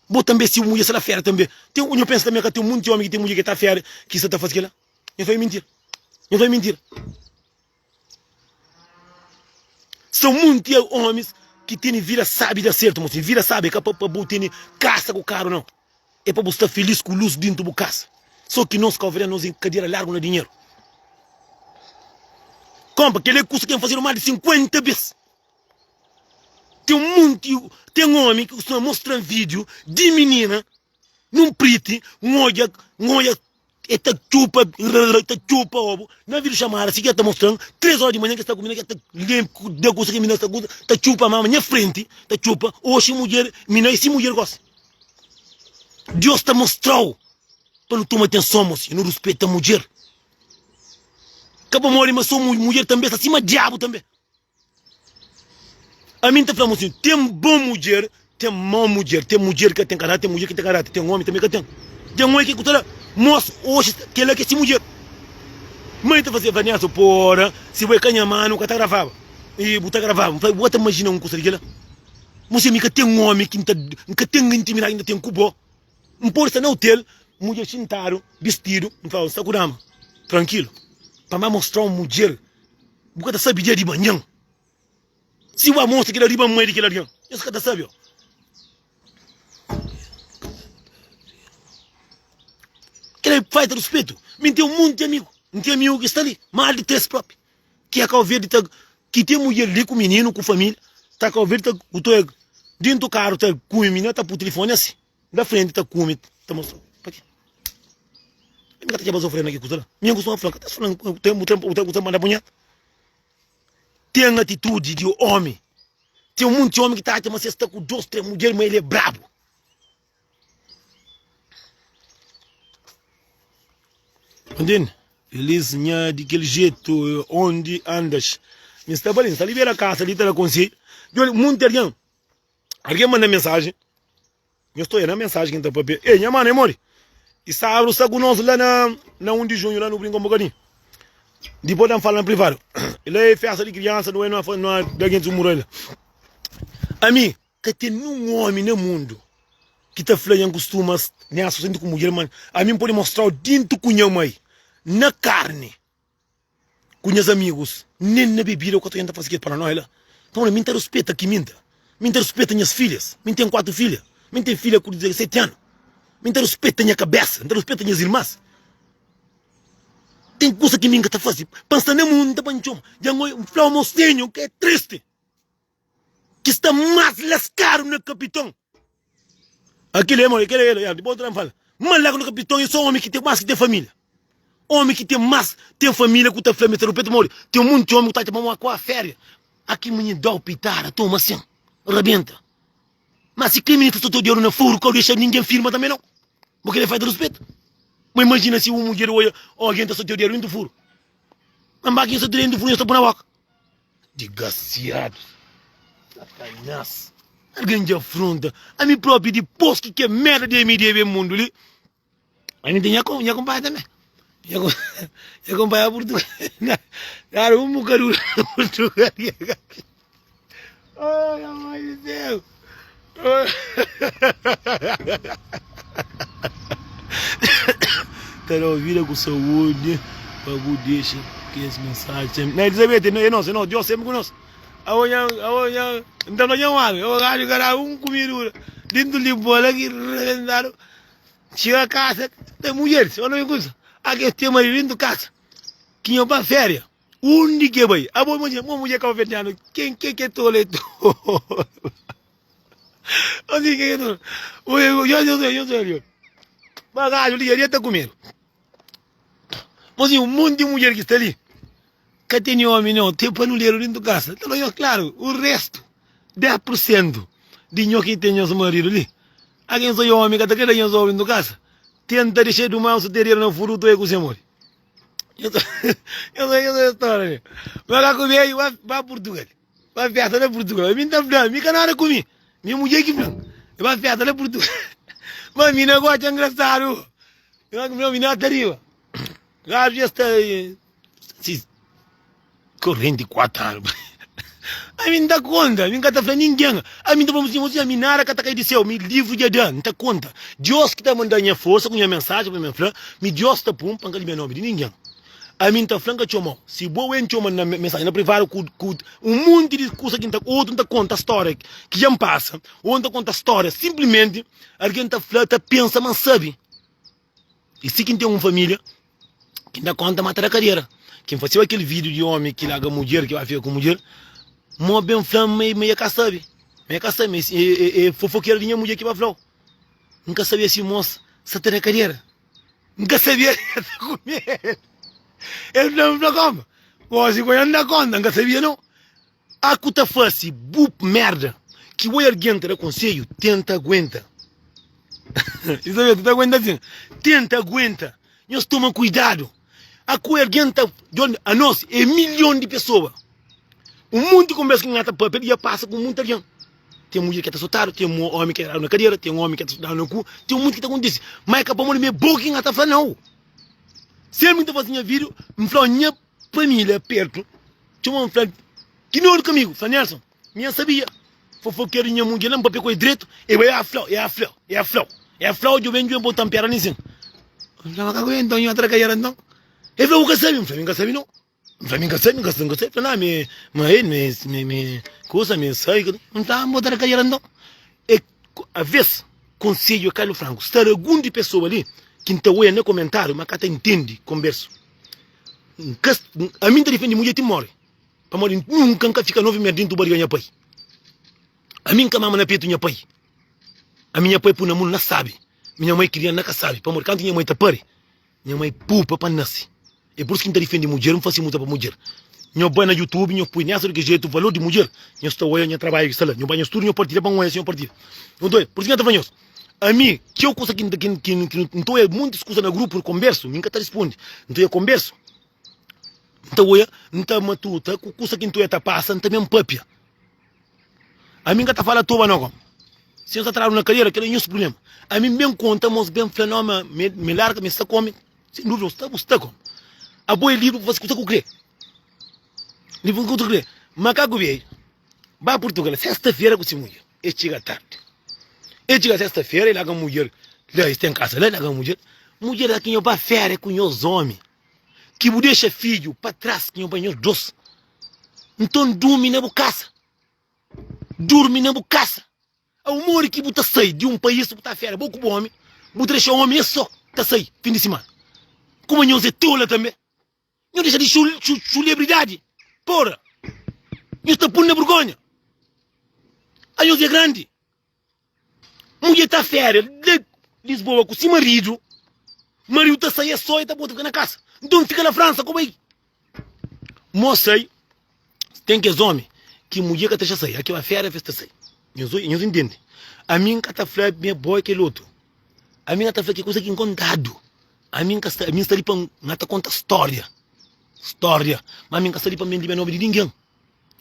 Bo tanbe si bu mudjer sta na fera tanbe ten nhu pensa tanbe ka ten munti omi ki ten mudjer ki ta fera ki sta ta fase kila? Nhu fla é mintira nhu fla é mintira. São munti omis ki tene vida sabi da sertu mosinhu. Vida sabi é ka pa bu tene kasa ku karu nau. É pa bu sta filis ku lus dintu bu kasa. So ki nos kauverdianu nos é kadera largu na dinheru. Konpa kel é kusa ki N fazedu mas di 50 bes. Ten munti ten omi ki kustuma mostra-m video di minina Nun priti, N odja, N odja e ta txupa, rrr, ta txupa obu na vídeo chamada si ki el ta mostra-m 3 ora di manhan ki el sta ku mina ki el ta limpu da kusa ki mina sta kusa ta txupa mama nha frenti ta txupa oxi mudjer mina i si mudjer gosi Dios ta mostrau pa nu toma atenson mosi nu ruspeta mudjer ka pamodi ma so mudjer tanbe sta sima diabu tanbe. Ami N ta fla mosinhu, ten bon mudjer, ten mau mudjer, ten mudjer ki ka ten karáter, ten mudjer ki ten karáter, ten ómi tanbê ka ten. Ten ómi ki ku ta la, mos, oxi kel-la ki é si mudjer. Mãe ta fla si, Vanessa, pora, si bo é ka nha manu, ka ta gravaba. I bu ta gravaba. N fla, bo ta imajina un kusa di kel-la? Mosinhu, mi ka ten ómi ki N ta, N ka ten intimidadi ki N ta ten ku bo. N pode sta na otel, mudjer xintadu, bistidu, N fla, N sta ku dama, trankilu, pa N ba mostra un mudjer. Bu ka ta sabe dia di manhan. Si bu mostra kel-la riba mai di kel algen, es ka ta sabe. Ó. Kel-la é falta di ruspetu. Mi N ten un monti amigu. N ten amigu ki sta li, más di 3 propi, ki é Kau Verdi ta, ki ten mudjer li ku mininu, ku família, ta Kau Verdi ta, ku to dentu karu ta kume minina ta pui tilifoni asi. Da frenti ta kume ta mostra pa ke? Mi ka ta txeba sofre na ki kusa la. Mi N kustuma fla, ka ta fla bu ten bu ten bu ta manda punheta. Ten atitudi di omi. Ten munti omi ki ta atxa ma si es sta ku dos, tres mudjer ma el é brabu. Ntende? Elis nha di kel jetu ondi andas. Mi sta pa li, mi sta li bera kasa li ta da konsedju. Djobe munti algen. Algen manda mensajen. Nhos ta oia na mensajen ki N ta papia. Ei, nha manu, é modi? I sabru sta ku nos la na na 1 di junhu, la nu brinka un bokadinhu. Dipôs da-m fala na privadu. La é festa di kriansa, nu é nu a da gentis un mural la. Ami, ka ten ninhun omi na mundu ki ta fla nha N kustuma nessa xinti ku mudjer, ma ami N pode mostrau dintu ku nha mai, na karni. Ku nhas amigus, nen na bebida ku ta tenta fase kel paranoia la. Pamodi mi N ta ruspeta ki mi N ta. Mi N ta ruspeta nhas filhas. Mi N ten 4 filha. Mi N ten filha ku 17 anu. Mi N ta ruspeta nha kabesa. N ta ruspeta nhas irmas. Ten kusa ki mi N ka ta fase. Pa N sta na mundu N ta pa N txoma. Dja N oi, N fla-u mosinhu ki é tristi. Ki sta más laskadu na kapiton. Akili é modi, kila é, dipôs otu fala, ma la na kapiton é só omi ki ten más ki ten família. Omi ki ten más ten família ku ta fla mi ta rupeta modi. Ten munti omi ku ta atxa ma ma kua féria. Aki minha dau pitada, toma sin, rabenta. Ma si kre minha ta sota dedu na furu, ka dexa ningen firma tanbe nau. Bo kre falta ruspetu? Bo imajina si un mudjer oia algen ta sota dedu dentu furu. Ma mba ki sota dedu dentu furu, nhos ta pui na boka. Digasiadus, satanás, algen dja afronta ami propi dipôs ki kel merda di MDB mundu li, ami ten nha nha kunpanha tanbe, nha nha kunpanha purtugal, dadu un bokadu na purtugal, ai nha mãe di séu. Ta dau vida ku saúde pa bu dexa kes mensaji sempre. Na Elizabeth, é nos, é nos, Deus sempre ku nos. Aô nha, aô nha, N ta fla nha mano, aô rádio caralho, um comidura dentro de bola que rebentado. Chega casa, tem mulheres, olha uma coisa. Aqui tem marido dentro de casa. Que nho pa férias. Undi ke bai? Abo imajina, mo mudjer kauverdianu, ken ke ke tola e tola. Asi ke ke tola. Oi, oi, oi, oi, oi, oi. Bagaju li, ali ta kumedu. Mozinho, un monti di mudjer ki sta li. Ka tene omi nau, ten panuleru dintu kasa. Ta fla nhos klaru, u restu, 10 pur sentu di nho ki ten nhos maridu li, algen sai omi ka ta kre da nhos obu dintu kasa, tenta dexa du mansu tereru na furutu e ku se modi. Nhos nhos obi storia li. Makaku beju ba ba Purtugal, ba festa na Purtugal. Mi nta fla, mi ka nada ku mi, mi mudjer ki fla-m, ba festa na Purtugal. Ma mi na gosta ngrasadu, mi na ta riba. Gaju dja sta si 44 anu. Ami N ta konta, ami N ka ta fla ningen. Ami N ta fla si, ami nada ka ta kai di séu, mi livru dja da, N ta konta. Diós ki ta manda nha forsa ku nha mensajen pa mi fla, mi Diós ta pun pa N ka libia nomi di ningen. Ami N ta fla, N ka txoma-u. Si bo N txoma na mensajen na privadu ku ku un monti di kusa ki N ta otu N ta konta stória ki dja N pasa, ô N ta konta stória sinplimenti algen ta fla, ta pensa ma N sabe. I si ki N ten un família ki N da kónta ma ta da kadera. Ki N faseba kel vídiu di ómi ki larga mudjer, ki ba fika ku mudjer, mo ben fla-m ma e ka sabe. Ma e ka sabe, ma e fofokera di nha mudjer ki ba fla-u. N ka sabia si mos sa ta da kadera. N ka sabia si el ta kume el. El fla-m, fla kóma? Gósi ku N da kónta, N ka sabia nau. A ku ta fase bu merda ki oi algen ta da konsedju tenta aguenta Elizabeth ta aguenta sin tenta aguenta nhos toma kuidadu a ku algen ta anos é milhon di pesoa un monti konbersa ki nha ta papia dja pasa ku monti algen ten mudjer ki ta sotadu ten omi ki ta dadu na kadera ten omi ki ta dadu na ku ten monti ki ta kontise ma é ka pamodi mi é bo ki nha ta fla nau senpri n ta fase nha video n fla nha família pertu Txoma-m fla-m, Ki nodu kamigu? Fla Nelson, Mi N sabia. Fofokeru di nha mudjer la, N papia ku el dretu, el bai, El fla-u, el fla-u, el fla-u, el fla-u, djobe-m, djobe-m pa bu tanpera li sin. N fla, Ma ka ku nton, nho trakaera nton? El fla, Bu ka sabe? N fla, Mi N ka sabe nau. N fla, Mi N ka sabe, N ka sabe, N ka sabe. El fla, Nau, mi, ma el, mi, mi, mi kusa, mi sai. N fla, N bo trakaera nton. E, aves, konsedju é kalu franku. Sta algun di pesoa li ki N ta oia na komentariu ma ka ta intendi konbersu. N ka, ami N ta difende mudjer ti more, pamodi nunka N ka fika 9 mes dentu bariga nha pai. Ami N ka mama na petu nha pai. Ami nha pai pui na mundu na sabi, mi nha mai kria na ka sabi, pamodi kantu nha mai ta pari, nha mai pupa pa N nasi. É pur isu ki N ta difende mudjer, N fasi muza pa mudjer. Nho bai na youtube, nho pui nessa di ki jetu valor di mudjer, nho sta oia nha trabadju ki sta la. Nho bai nho studu, nho partilha pa N oia si nho partilha. Nho ta oia, pur isu ki N ta fla nhos, Ami, txeu kusa ki N ta, ki N, ki N, ki N ta oia muntis kusa na grupu di konbersu, mi N ka ta rispondi. N ta oia konbersu, N ta oia, N ta matuta ku kusa ki N ta oia ta pasa, N ta ben papia. Ami N ka ta fala toba nau, koma. Si N sta tradu na kadera, kel-la é nhos prubléma. Ami N ben konta, mos ben fla, nau, ma mi, mi larga, mi sta kome. Sen dúvida, bu sta, bu sta kome. Abo é livri pa fase kusa ku kre. Livri pa fase kusa ku kre. Makaku bedju ba Purtugal sesta-fera ku si mudjer. E txiga tardi. E txiga sesta-fera, e larga mudjer la, es ten kasa la, e larga mudjer. Mudjer la ki nho ba feria ku nhos omi, ki bu dexa fidju pa tras, ki nho bai nhos dos. Nton durmi na bu kasa. Durmi na bu kasa. Au modi ki bu ta sai di un país bu ta feria bo ku bu omi, bu ta dexa omi es so ta sai fin di simana. Kuma nhos é tola tanbe. Nho dexa di xulebridadi, pora! Nho ta pun na burgonha. Anhos é grandi. Mudjer ta feria la Lisboa ku si maridu, maridu ta sai es so e ta bota fika na kasa. Nton fika na Fransa ku bai. Mo sai, ten kes omi ki mudjer ka ta dexa sai, aki ba feria fes ta sai. Nhos nhos intende? Ami N ka ta fla mi é bo é kel otu. Ami N ka ta fla ki kusa ki N kontadu. Ami N ka sta, ami N sta li pa N ta konta stória, stória, ma ami N ka sta li pa N bende nomi di ningen.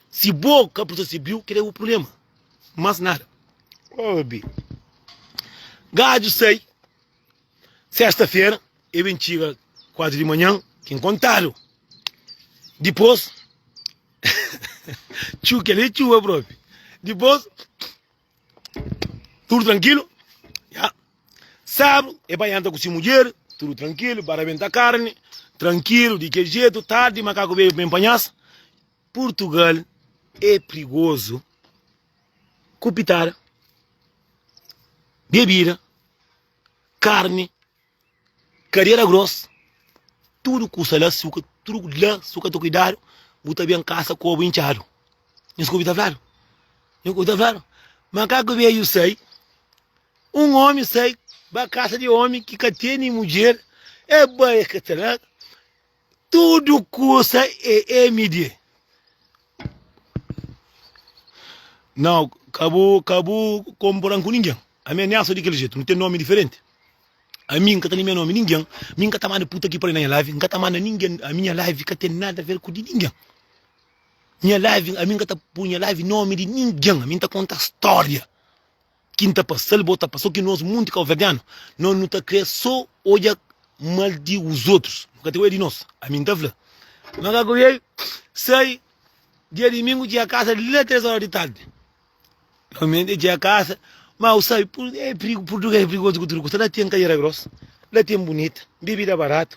Si bo ka precisa sibiu, kel-la é bu prubléma, mas nada. Obi, gaju sai sesta-fera, e ben txiga kuatru di manhan, ki N kontadu. Dipôs, txu, kel-la é txuba propi. Dipôs. Tudu trankilu ya. Sábadu e bai anta ku si mudjer, tudu trankilu, ba rabenta karni, trankilu, di kel jetu, tardi makaku bebe pa enpanhas. Purtugal é prigozu ku pitada, bebida, karni. Kadera gros, tudu kusa la, si bu ka, tudu la, si bu ka ta kuidadu, bu ta ben kasa ku obu intxadu. Nhos ka obi ta fladu? Nhos ka obi ta fladu? Makaku bedju sai, un omi sai ba kasa di omi ki ka tene mudjer, e bai, e ka ta la. Tudu kusa é MD. Nau, ka bu, ka bu konpara-m ku ningen. Ami é Nelson di kel jetu, nu ten nomi diferenti. Ami N ka ta limia nomi ningen, mi N ka ta manda puta ki pari na nha live, N ka ta manda ningen, ami nha live ka ten nada a ver ku di ningen. Nha live, ami N ka ta pui nha live nomi di ningen, ami N ta konta stória. Ki N ta pasa-l, bo ta pasa-l, ki nos munti kauverdianu, nos nu ta kre so odja mal di os otrus, nu ka ta odja di nos. Ami N ta fla, Makaku Rei sai dia dimingu txiga kasa la 3 ora di tardi. Realmenti e txiga kasa, ma u sabi, é prigu, Purtugal é prigozu ku tudu kusa, la ten kadera gros, la ten bunita, bebida baratu,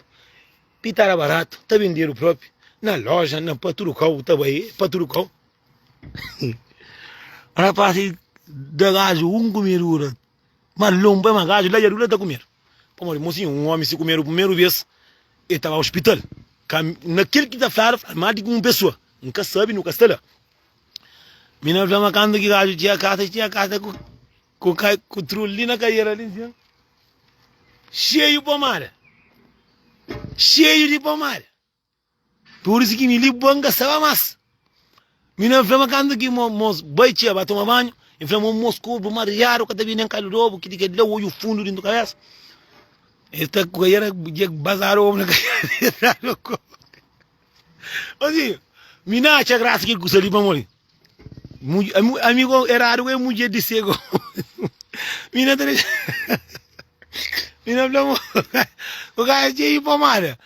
pitada baratu, ta bendedu propi, na loja, na pa tudu kau, ta bai pa tudu kau. Rapaz da gaju un kumedura ma lonba ma gaju la dja ta kumedu pamodi mosinhu un omi si kumedu primeru bes e ta ba ospital ka na kel ki ta fladu fladu ma di un pesoa N ka sabi nu ka sta la mi na fla ma kantu ki gaju txiga kasa txiga kasa ku ku ku trul li na kadera li nsin xeiu pomada xeiu di pomada. Pur isu ki mi li bo N ka staba mas. Mi na fla ma kantu ki mos bai txia ba toma banhu, N fla ma mos ku mariadu ka ta bini nen kalu di obu, ki di kel la odju fundu dintu kabesa. El ta ku era dja bazadu obu na kabesa. Osi, mi na atxa grasa kel kusa li pamodi ami go eradu go é mudjer di sego. Mi na ta dexa mi na fla mo ka txeiu pomada.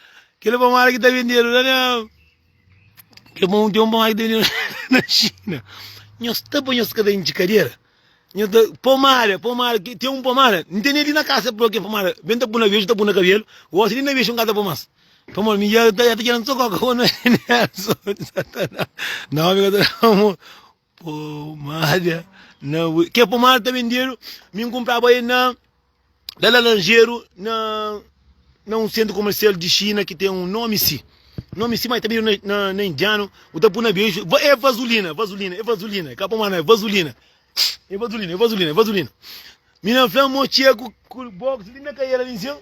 Kel pomada ki ta vendedu la na Kel pon ten un pomada ki ta vendedu na Xina. Nhos ta pa nhos ka ta intxi kadera. Nhos ta pomada, pomada, ten un pomada. N tene li na kasa pa kel pomada. Ben ta pui na bexu, ta pui na kabelu. Gosi li na bexu N ka ta pui mas. Pamodi mi dja ta txeran so koka ku Nelson Satanás. Não, mi ka ta da mo pomada na Kel pomada ta vendedu, mi N kunpraba el na La Laranjeru na na un sentru komersial di Xina ki ten un nomi si. Nomi si, ma ta bendedu na na indianu, bu ta pui na bexu, é vazulina, vazulina, é vazulina, é ka pomada não, é vazulina. É vazulina, é vazulina, é vazulina. Mina fla mo txia ku ku box li na kadera li nsin.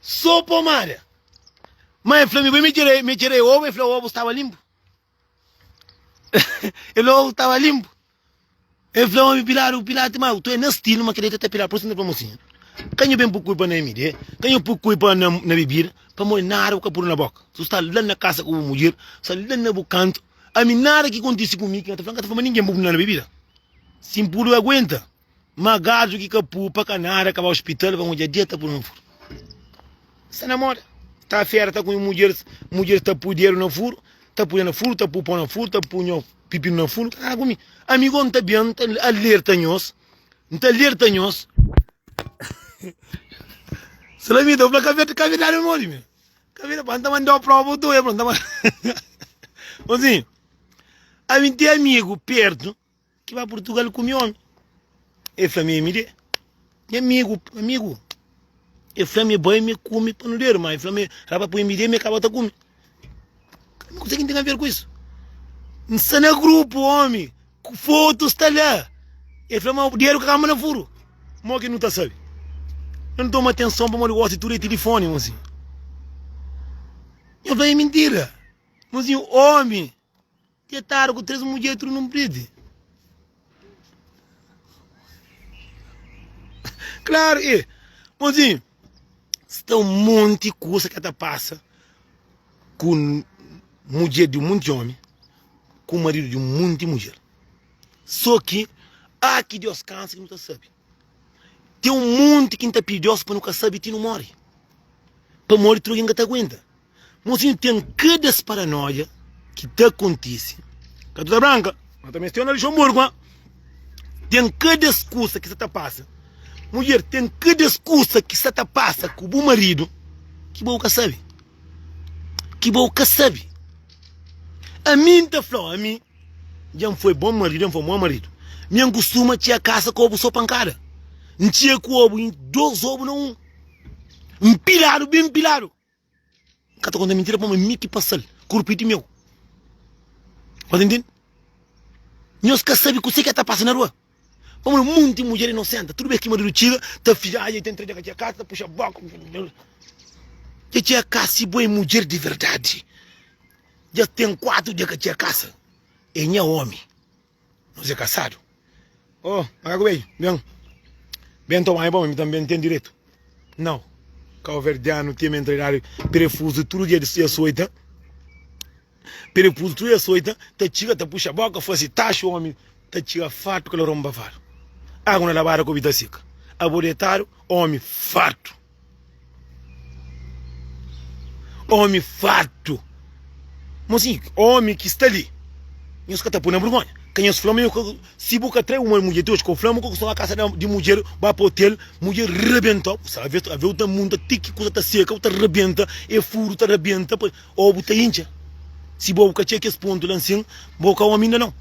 Sô pomada. Ma el fla mi, bai mi tira, mi tira obu, el fla obu staba linpu. El fla obu staba linpu. El fla omi piladu, piladu ma tu é na stilu, ma kel-li ka ta piladu. Por isu N ta fla mosinha, ka nhu ben pui kulpa na MD, ka nhu pui kulpa na, na bebida, pamodi nada bu ka pudu na boka. Su sta la na kasa ku bu mudjer, sta la na bu kantu, ami nada ki kontisi ku mi ki N ka ta fla, N ka ta fla ma ningen bu pui na bebida. Si N pudu aguenta. Ma gaju ki ka pupa ka nada ka ba hospital pa mudjer dia ta pui na furu sta na moda ta fera ta kume mudjeris mudjeris ta pui dedu na furu ta pui na furu ta pui pon na furu ta pui nho pipinu na furu ka nada ku mi amigo nta ben nta alerta nhos nta alerta nhos salamita bu fla ka ka verdadi modi mi ka verdadi pa nta mandau prova bu ta oia nta manda mozinho ami nten amigu pertu Ki ba Purtugal ku mi omi. E fla mi mi de nha amigu, amigu. E fla mi bai mi kume panuderu, ma e fla mi rapa pui mi de mi kaba ta kume. Kuse ki N ten a ver ku isu? N sta na grupu omi, ku fotu sta la. E fla ma dedu ka kamba na furu. Mo ki nu ta sabe? Nu toma atenson pamodi gosi tudu é tilifoni, mozinhu. Nho fla é mintira. Mozinhu, omi. Detadu ku 3 mudjer tudu nun priti. Klaru e mozinhu sta un monti kusa ki ta pasa ku mudjer di un monti omi ku maridu di un monti mudjer. So ki a ki Deus kansa ki nu ta sabi. Ten un monti ki N ta pidi Deus pa nu ka sabi ti nu mori. Pamodi tudu algen ka ta aguenta. Mosinhu ten kada es paranoia ki ta kontise. Ka tu ta branka, ma ta meste na Luxemburgo, ha? Ten kada es kusa ki sa ta pasa. Mudjer, ten kada es kusa ki sa ta pasa ku bu maridu ki bo ka sabe. Ki bo ka sabe. Ami N ta fla-u, ami dja N foi bon maridu, dja N foi mau maridu. Mi N kustuma txia kasa ku obu so pankada. N txia ku obu, dos obu na un. Npiladu, ben npiladu. N ka ta konta mintira pamodi mi ki pasa-l, korpu é di meu. Ba ta ntende? Nhos ka sabe kuse ki ta pasa na rua. Pamodi munti mudjer inosenta, tudu bes ki maridu txiga, ta fidja, ai, ta entra dja ka txiga kasa, ta puxa boka. Dja txega kasa si bo é mudjer di verdadi. Dja ten 4 dia ka txega kasa. É nha omi. Nos é kasadu. Oh, makaku bedju, ben. Ben toma banhu pa mi, mi tanbe N ten direitu. Nau. Kauverdianu ten mentalidadi perefuzu tudu dia di soita. Perefuzu tudu dia soita, ta txiga ta puxa boka, fasi taxu omi ta txiga fartu kaloron bafadu. Agu na labada kobi ta sika. Abo detadu, omi fartu. Omi fartu. Mosinhu, omi ki sta li, nhos ka ta poi na burgonha. Ka nhos fla ma nho ka, si bu ka trai uma mudjer ti oji, ka bu fla ma bu ka kustuma kasa di mudjer, ba pa otel, mudjer rabenta-u. Bu sabe, aves bu ta munta ti ki kusa ta seka, bu ta rabenta, e furu ta rabenta, ô bu ta intxa. Si bo bu ka txeka kes pontu la nsin, bo ka omi inda nau.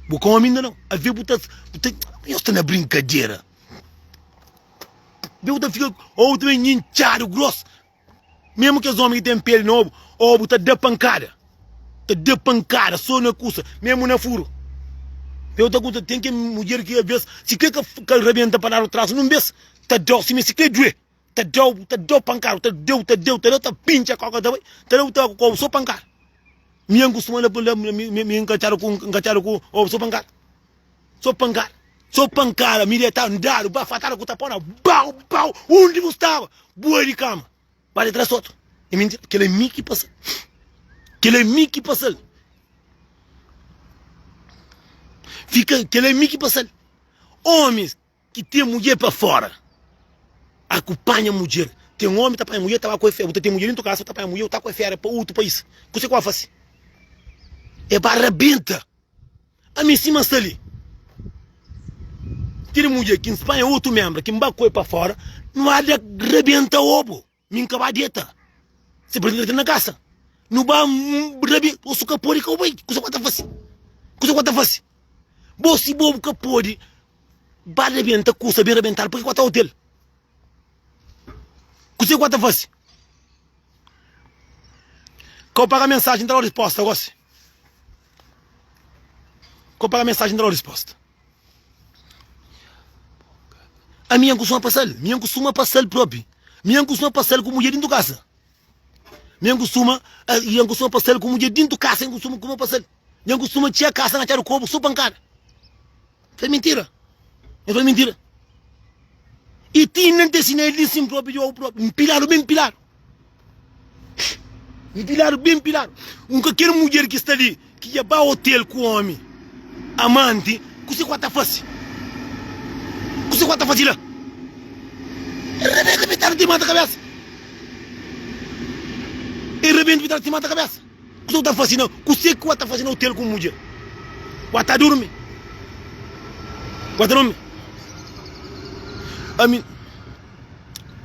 Bu ka omi inda nau. Aves bu ta, bu ta, nhos sta na brinkadera. Bu ta fika ô bu ta ben intxadu gros. Mesmu kes omi ki ten peli nobu, ô bu ta da pankada. Ta da pankada so na kusa, mesmu na furu. Bu ta kusa, ten ke mudjer ki aves, si kre ka ka rabenta pa ladu tras nun bes, ta dau sima si kre due, ta dau, ta dau pankada, ta deu, ta deu, ta deu, ta pintxa koka ta bai, ta dau, ta ku so pankada. Mi N kustuma la, la, mi, mi nkatxadu ku, nkatxadu ku obu so pankada. So pankada, so pankada, mi detadu, N dadu bafatada ku tapona, bau, bau, undi bu staba? Bua di kama, ba di tras otu. É mintira, kel é mi ki pasa-l. Kel é mi ki pasa-l. Fika, kel é mi ki pasa-l. Omis ki ten mudjer pa fora, a ku panha mudjer. Ten omi ta panha mudjer, ta ba ku e fé. Bu ta ten mudjer dintu kasa, bu ta panha mudjer, bu ta ku e fera pa utu pais. Kuse ku ba fasi? E ba rabenta. Ami sima N sta li, kel mudjer ki N spanha otu menbra ki N ba ku el pa fora, nu ba da rabenta obu, mi N ka ba deta. Se pa N na kasa, nu ba rabi, osu ka pode ka bu bai, kusa ku ba ta fase? Kusa ku ba ta fase? Bo si bo bu ka pode ba rabenta kusa ben rabentadu, pake ku ba ta otel? Kuse ku ba ta fase? Ka bu paga mensajen, N ta dau risposta gosi. Ka bu paga mensajen, N ta dau risposta. Ami N kustuma pasa-l, mi N kustuma pasa-l propi. Mi N kustuma pasa-l ku mudjer dintu kasa. Mi N kustuma, N kustuma pasa-l ku mudjer dintu kasa, N kustuma kuma pasa-l. N kustuma txia kasa na txadu kobu so pankada. Fla mintira. N fla mintira. I ti inda N ta sina el di sin propi di obu propi. Npiladu ben npiladu. Npiladu ben npiladu. Un ka kel mudjer ki sta li ki dja ba otel ku omi amanti, kuse ku a ta fasi? Kuse ku a ta fasi la? Rebenta pitadu ti mata kabesa. E rebenta pitadu ti mata kabesa. Kuse ku ta fasi na kuse ku ta fasi na hotel ku mudjer? Wa ta durmi? Wa ta durmi? Ami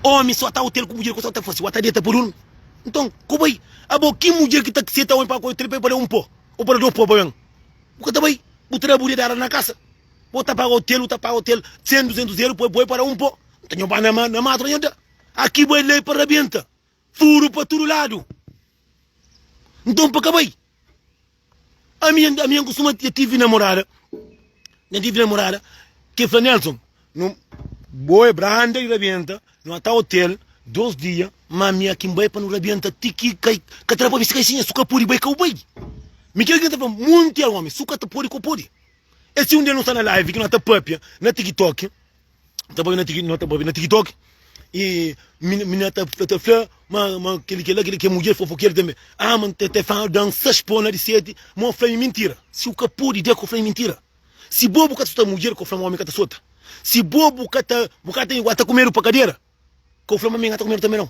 omi so ta hotel ku mudjer kuse ku ta fasi? Wa ta deta pa durmi? Nton ku bai abo ki mudjer ki ta seta omi pa ku hotel pa da un po ou pa da dos po pa ben? Bu ka ta bai bu ta da bu dedada na kasa bo ta paga hotel bu ta paga hotel 100 200 euro pa boi pa da un po nta nho ba na na matu nho da aki bai lei pa rabenta Furu pa tudu ladu. Nton pa ka bai. Ami ami N kustuma N tivi namorada, N tivi namorada ki fla Nelson, no bo é branda di rabenta, no ta hotel dos dia, ma ami aki N bai pa no rabenta ti ki kai ka tra pa bisti kaisinha, su ka pudi bai ka bu bai. Mi kel ki N ta fla munti al omi, su ka ta pudi ka bu pudi. E si un dia no sta na live ki no ta papia na tiktok. ta papia na tiki no ta papia na tiktok e mina ta ta fla ma ma keli kela keli ke mudjer fofokeru tanbe ah ma te te fala dan sa spona di seti ma fla mi mintira si u ka pudi da ko fla mi mintira si bo bu ka ta sota mudjer ko fla ma omi ka ta sota si bo bu ka ta bu ka ta ta kumedu pa kadera ko fla ma mi ka ta kumedu tanbe nau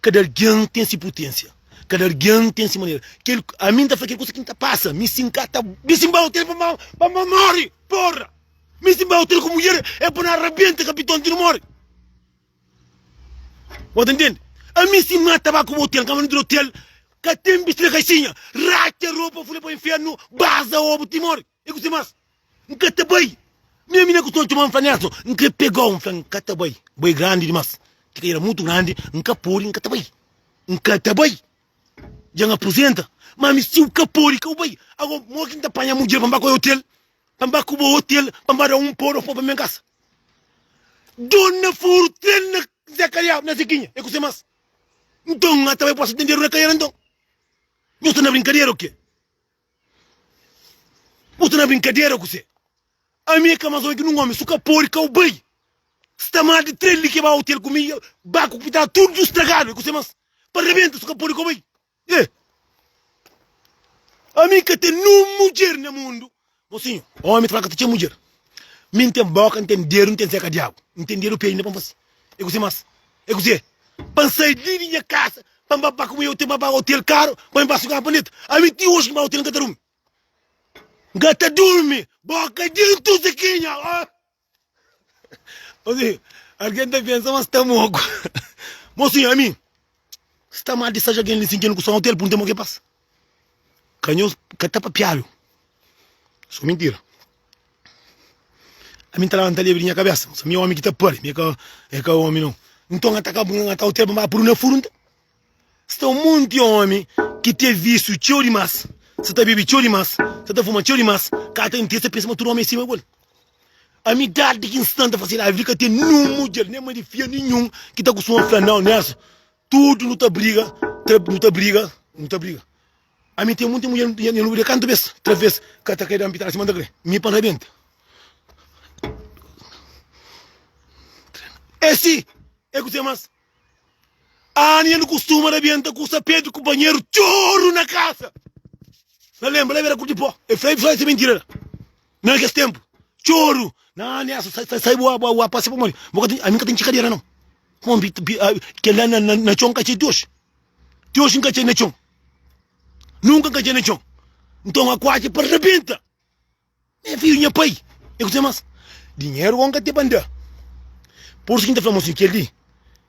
Kada algen ten si putensia, kada algen ten si manera. Kel, ami N ta fla kel kusa ki N ta pasa. Mi si N ka ta, mi si N ba otel pa N pa N mori, porra! Mi si N ba otel ku mudjer é pa N arabenta kapiton ti N mori. Bo ta ntende? Ami si N mata ba ku bo otel, N kaba dentru di otel, ka ten bisti na kaixinha, ratxa ropa, fule pa infernu, baza obu ti mori. E kuse mas? N ka ta bai. Mi ami na kustuma txoma-m fla Nelson, N kre pega-u. N fla, N ka ta bai. Bo é grandi dimas. Ti ka era mutu grandi, N ka pode, N ka ta bai. N ka ta bai. Dja N apuzenta. Ma mi si u ka pode, ka u bai. Ago, mo ki N ta panha mudjer pa N ba ku el otel? Pa N ba ku bo otel, pa N ba da un po, dos po pa mi kasa? Dona furu, tren na Zé Kariau, na Zekinha. E kuse mas? Nton, N ta bai posa tenderu na kaiera nton. Nhos sta na brinkadera o ke? Bu sta na brinkadera kuse? Ami é ka mas omi ki nun omi, su ka pode ka u bai. Sta mal di tren li ke ba hotel ku mi, baku ku pitadu tudu stragadu, é kuse mas? Pa rebenta su ka pode ka u bai. E! Ami ka ten nun mudjer na mundu. Mosinhu, omi ta fla ka ta txeu mudjer. Mi N ten boka, N ten dedu, N ten seka diabu. N ten dedu pé inda pa N fase. É kuse mas? É kuse? Pa N sai li di nha kasa, pa N ba ba kume hotel, pa N ba hotel karu, pa N ba suga pa neta. Ami ti oji ki N ba hotel N ka ta durmi. N ka ta durmi! Boka dentu sekinha! Oh! Mosinhu, algen ta pensa ma sta moku. Mosinhu, ami sta mal di saja algen li sin ke nu ku sta na hotel, punta mo ke pasa. Ka nhos ka ta papiadu. So mintira. Ami ta labanta lebi di nha kabesa. Mi omi ki ta pari, mi ka e ka omi no. Nton ata ka ata hotel pa ba puru na furu nton. Sta un monti omi ki ten visu txeu dimas, sa ta bebe txeu dimas, sa ta fuma txeu dimas, ka ta intende, sa pensa ma tudu omi é sima igual. Ami idadi ki N sta N ta fase live li ka ten ninhun mudjer, nen mai di fia ninhun ki ta kustuma fla nau Nelson, tudu nu ta briga, nu ta briga, nu ta briga. Ami ten monti mudjer nha nu briga kantu bes, traves ka ta kre da-m pitada sima N ta kre, mi pa N rabenta. É si, é kuzê mas? Ani el kustuma rabienta ku sa Pedru kunpanheru txoru na kasa. Na lenbra la era ku di pó. E fla, e fla essa mentira la. Na kes tempu, txoru. Na nessa, sai, sai, sai boa, boa, boa, passa pa mori. Bo ka ten, ami ka ten txikadera não. Bom, bi, bi, ah, kel la na, na, na txon ka txei ti oxi. Ti oxi nka txei na txon. Nunka nka txei na txon. Nton a kuatxa pa rabenta. Nha fidju, nha pai, e kuzê más? Dinheru bon ka ten pa N da. Pur isu ki N ta fla mosinhu, kel-li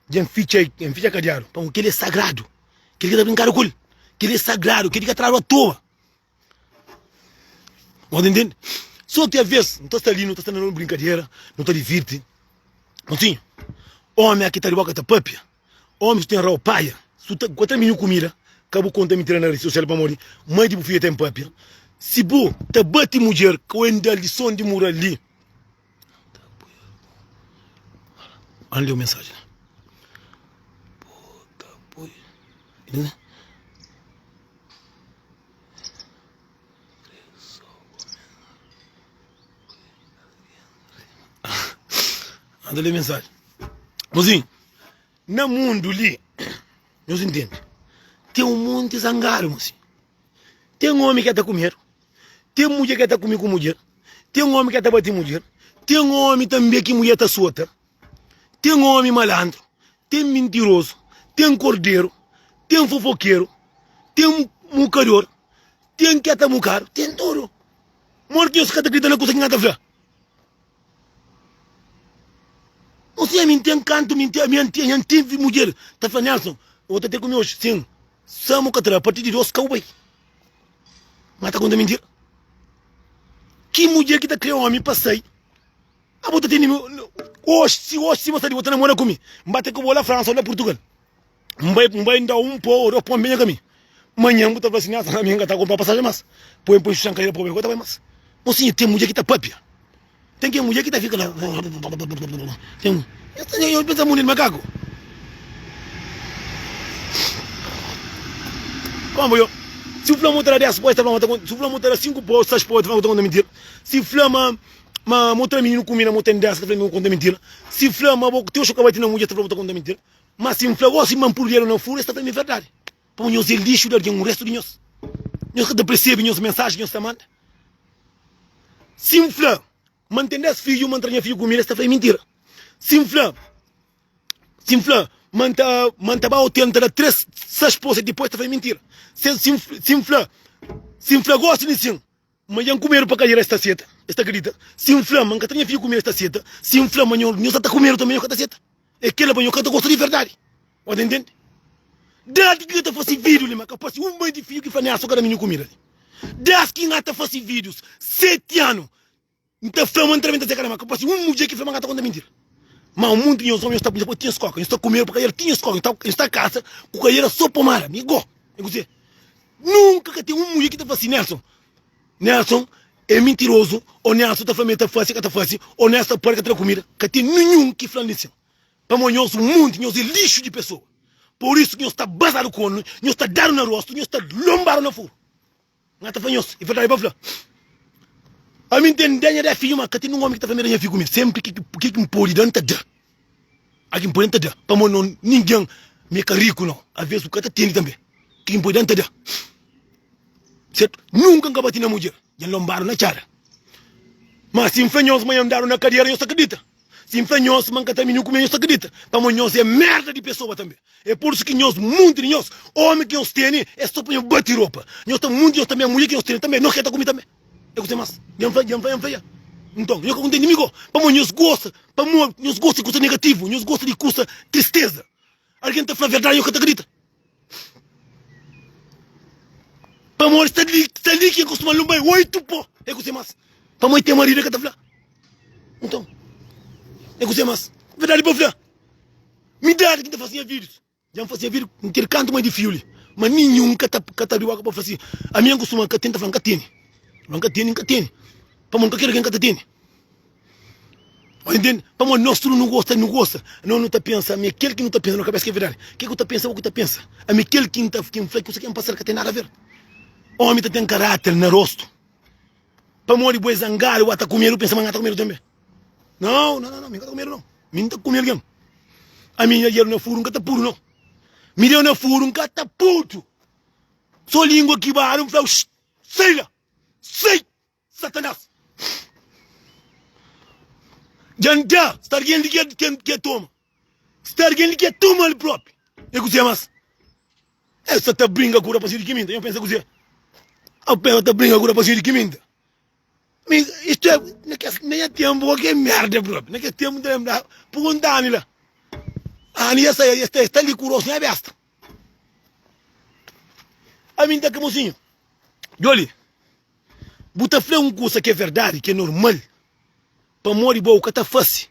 dja N fitxa, N fitxa kadiadu, pamodi kel-li é sagradu. Kel-li ka ta brinkadu ku el. Kel-li é sagradu, kel-li ka tradu atoa. Bo ta intende? Sô ki aves nu ta sta li, nu ta sta na un brinkadera, nu ta divirti. Mosinhu, ómi aki ta riba ka ta pâpia. Omi su ten rau paia su ta ku ta minhu kumida ka bu konta mintira na redi sosial pamodi mai di bu fidja ten papia si bu ta bati mudjer ku en dal di son di mural li An leu mensajen bu ta pui An ta leu mensajen Mozinho Na mundu li, nhos intende, ten un monti zangadu, mosi. Ten omi ki ta kumedu, ten mudjer ki ta kume ku mudjer, ten omi ki ta bati mudjer, ten omi tanbe ki mudjer ta sota, ten omi malandru, ten mintirozu, ten korderu, ten fofokeru, ten mukador, ten ki ta mukadu, ten tudu. Modi ki nhos ka ta kridita na kusa ki N ta fla? Ô si ami N ten kantu mi N ten N ten mudjer ta fla Nelson ô ta ter ku mi oxi sin Samu ka tra partir di dos ka bu bai ma ta konta mintira ki mudjer ki ta kre omi pa sai abo ta tene oxi si oxi si bo sta di bo ta namora ku mi N ba ter ku bo la Fransa ô la Purtugal N bai N bai N dau un po ô dos po N benha ka mi Manhan bu ta fla si Nelson ami N ka ta kunpra pasajen mas Poi N poi xuxan kaida pa bai ku ta bai mas Mosinha ten mudjer ki ta papia Ten ke mudjer ki ta fika la Ten Yo pensa mundu di makaku Como yo Si fla mo ta da 10 po es ta fla ma ta Si fla mo ta da 5 po 6 po es ta fla ma ta konta mintira Si fla ma ma mo tra mininu kumida mo ten 10 ta fla ma konta mintira Si fla ma bo teu xoka bati na mudjer ta fla ma ta konta mintira Ma si N fla gosi ma N purdi el na furu, es ta fla mi verdadi. Pamodi nhos é lixu di algen, un restu di nhos. Nhos ka ta persebe nhos mensaji ki nhos ta manda. Si N fla ma N ten des fidju, ma N tra nha fidju kumida, es ta fla é mintira. Si N fla, si N fla ma N ta, ma N ta ba otel, N ta da tres, seis posa dipôs, es ta fla é mintira. Si, si, si N fla, si N fla gosi di sin, Ma dja N kumedu pa kadera, es ta seta, es ta kridita. Si N fla ma N ka ta nha fidju kume, es ta seta. Si N fla ma nho, nho sa ta kumedu tanbe, nho ka ta seta. É kela pa nho ka ta gosta di verdadi. Bo ta intende? Dadi ki N ta fasi vídiu li, ma ka parse un mai di fidju ki fla Nelson ka da mi nhu kumida li. Dés ki N ta fasi vídius, seti anu, N ta fla ma N ta rabenta se kada ma ka parse un mudjer ki fla ma N ka ta konta mintira. Ma un monti di nhos omi, nhos ta poi tinha skoka, nhos ta kumedu pa kadera tinha skoka, nhos ta kasa ku kadera so pomada. Mi go, é kuzê? Nunka ka ten un mudjer ki ta fla si, Nelson, Nelson é mintirozu, ô Nelson ta fla ma el ta fase, el ka ta fase, ô Nelson ta pâria, ka ta da kumida. Ka ten ninhun ki fla-m li sin. Pamodi nhos un monti, nhos é lixu di pesoa. Pur isu ki nhos ta bazadu kornu, nhos ta dadu na rostu, nhos ta lonbadu na furu. N ka ta fla nhos, e verdadi pa fla. Ami N ten da nha da fidju, ma ka ten nin omi ki ta fla mi da nha fidju ku mi. Senpri ki ki N pode da, N ta da. A ki N pode, N ta da. Pamodi no ningen mi é ka riku no. Aves bu ka ta tene tanbe. Ki N pode da, N ta da. Sertu? Nunka N ka bati na mudjer. Dja N lonbadu na txada. Ma si N fla nhos ma N dadu na kadera, nhos ta kridita? Si N fla nhos ma N ka ta mininu kume, nhos ta kridita? Pamodi nhos é merda di pesoa tanbe. É pur isu ki nhos, munti di nhos, omi ki nhos tene é so pa nhos bati ropa. Nhos ta munti nhos tanbe, mudjer ki nhos tene tanbe, nhos ka ta kume tanbe. É kuse mas? Dja N fla, dja N fla, dja N fla dja. Nton, nhos ka kontenti mi go? Pamodi nhos gosta, pamodi nhos gosta di kusa negativu, nhos gosta di kusa tristeza. Algen ta fla verdadi, nhos ka ta kridita. Pamodi sta li, sta li ki kustuma lunba 8 pó. É kuse mas? Pamodi ten maridu é ka ta fla. Nton, é kuse mas? Verdadi pa fla. Mi dadi ki N ta fase nha vídius. Dja N fase nha vídiu, N ten kantu mai di fiu li. Ma ninhun ka ta, ka ta abri boka pa fla si, ami N kustuma ka tenta fla, N ka tene. N ka tene, N ka tene. Pamodi N ka kere algen ka ta tene. Ô intende? Pamodi nos tudu nu gosta, nu gosta. Nos nu ta pensa, ami é kel ki nu ta pensa na kabesa ki é verdadi. Ke ku ta pensa, bo ku ta pensa. Ami é kel ki N ta, ki N fla, kusa ki N pasa-l ka ten nada a ver. Omi ta ten karáter na rostu. Pamodi bo é zangadu, bo ta kumedu, pensa ma N ka ta kumedu tanbe. Nau, nau, nau, mi N ka ta kumedu nau. Mi N ta kume algen. Ami nha djeru na furu, N ka ta pudu nau. Mi deu na furu, N ka ta pudu. So lingua ki badu, N fla-u, sai la! Sai! Satanás. Dja N da, sta algen li ki ke toma. Sta algen li ke toma el propi. E kuzê mas? El sta ta brinka ku rapasinhu di kiminta. Nho pensa kuzê? El pensa ta brinka ku rapasinhu di kiminta. Mi, istu é, na kes, na nha tempu, kualker merda propi. Na kes tempu, N ta lenbraba, pergunta Ani la. Ani ya sai, ya sta, sta li ku rostu nha besta. Ami N ta ka mosinhu. Djoli. Bu ta fla un kusa ki é verdadi, ki é normal, pamodi bo bu ka ta fase,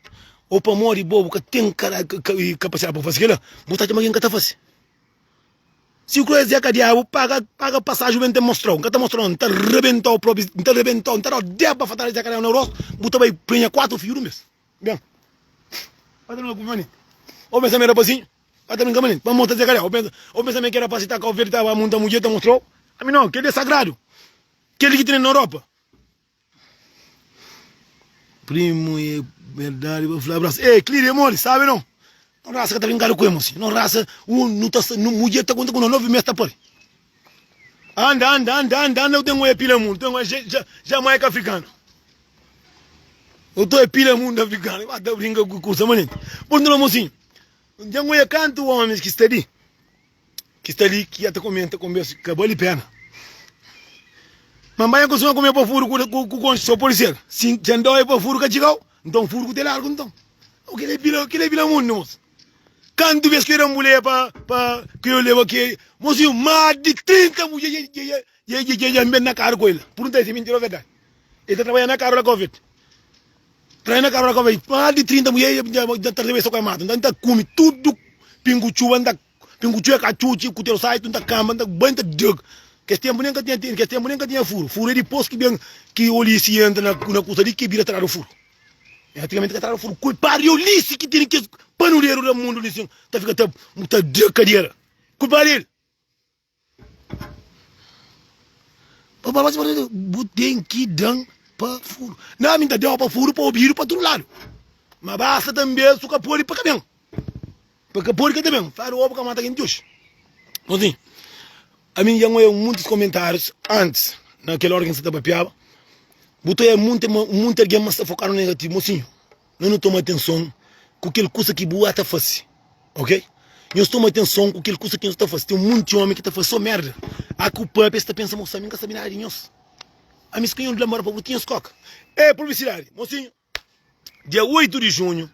ô pamodi bo bu ka ten kapasidadi pa fase kila, bu ta atxa ma algen ka ta fase. Si bu krê zeka diabu, paga paga pasaji bu ben ta mostrau. N ka ta mostrau, N ta rebentau propi, N ta rebentau, N ta dau 10 bafatada di zeka diabu na rostu, bu ta bai prenha 4 fiju di un bes. Ben, ba ta brinka ku mi manenti. Ô pensa mi é rapasinhu, ba ta brinka manenti, pa mostra zeka diabu. Ô pensa, ô pensa mi é ke rapasi ta Kau Verdi ta ba munta mudjer ta mostrau. Ami nau, kel li é sagradu. Kel ki tene na Europa. Primo é verdade pa fla abraço. Ei, Clide é mole, sabe não? Não raça ka ta brincado com emo, Não raça, um, não ta, não, mulher ta conta com nove meses ta pari. Anda, anda, anda, anda, anda, eu tenho é pila mundo, tenho é Jamaica africano. Eu tô é pila mundo africano, vai ta brinca com coisa manente. Bom, não mocinho. Tenho é canto homens que está ali. Ki sta li ki ya ta komenta konbersu ki ka bali pena. Ma nba nha kustuma kume pa furu ku ku konxi so podi ser. Si dja N doi pa furu ka txigau, nton furu ku te largu nton. O kila é bila, kila é bila mundu mos. Kantu bes ki eu da mulher pa pa ki eu leba ki mosinhu mas di 30 mudjer dja dja dja dja dja dja N ben na karu ku el. Purgunta el si mintira o verdadi. El ta trabadja na karu la Covid. Trae na karu la Covid. Mas di 30 mudjer dja dja ta rebe so ku e mata. Nta N ta kume tudu pingu txuba N ta Pin ku txué ka txutxi, ku teru sai, tu ta kanba, ta bai ta deg. Kes tenpu nen ka tinha teni, kes tenpu nen ka tinha furu. Furu é dipôs ki ben ki Olisi entra na na kusa li ki bira tradu furu. Antigamenti ka tradu furu. Kulpadu di Olisi ki teni kes panuleru da mundu li sin ta fika ta ta deg kadera. Kulpadu di el. Bu ten ki dan pa furu. Na mi ta dau pa furu, pa obidu, pa tudu ladu. Ma basta tanbe su ka pode pa ka ben. Pa ka pode ka ta ben. Fladu obu ka mata ken djoxi. Mozinho, ami dja N oia muntis komentarius antis na kel ora ki N sta ta papiaba. Bu ta oia munti munti algen ma sta fokadu na negativu. Mozinho, no nu toma atenson ku kel kusa ki bu ata fase. Ok? Nhos toma atenson ku kel kusa ki nhos ta fase. Ten munti omi ki ta fase so merda. A ku papia es ta pensa ma ami N ka sabi nada di nhos. Ami si ka nhos lembra pa bu tinha skoka. E publisidadi, mosinhu. Dia 8 di junhu,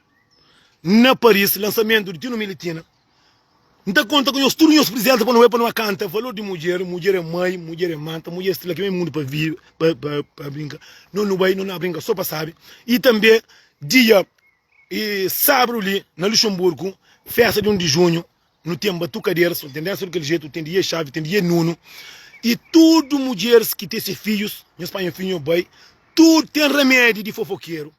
na Paris, lansamentu di Tino Militina. N ta konta ku nhos tudu nhos prizensa pa nu bai pa nu kanta valor di mudjer. Mudjer é mai, mudjer é manta, mudjer é strela ki ben mundu pa vive, pa, pa, pa brinka. No nu bai, no na brinka so pa sabi. I tanbe dia E sábadu li na Luxemburgo, festa di 1 di junhu, nu ten batukaderas, nu ten dansa di kel jetu, ten di Ye Xavi, ten di Ye Nuno, e tudu mudjeris ki ten se fidjus, nhos panha fidju nho bai, tudu ten ramedi di fofokeru,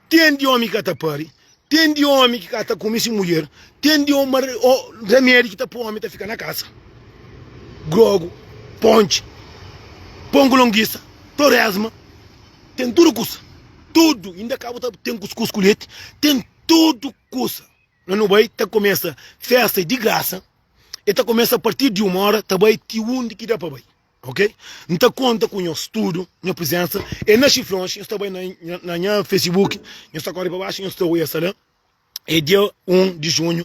ten di omi ki ka ta pari, Ten di omi ki ka ta kume si mudjer, ten di ramedi ki ta poi omi ta fika na kasa, grogu, pontxi, pon ku longisa, toresma, ten tudu kusa, tudu, inda ka bu ta ten kuskus ku leti, ten tudu kusa. Na nu bai ta kumesa festa di grasa, e ta kumesa a partir di uma ora ta bai ti undi ki da pa bai. Ok N ta konta ku nhos tudu nha prizensa é na Xifrons nhos ta bai na nha Facebook nhos ta kori pa baxu nhos ta oia sta la é dia 1 di junhu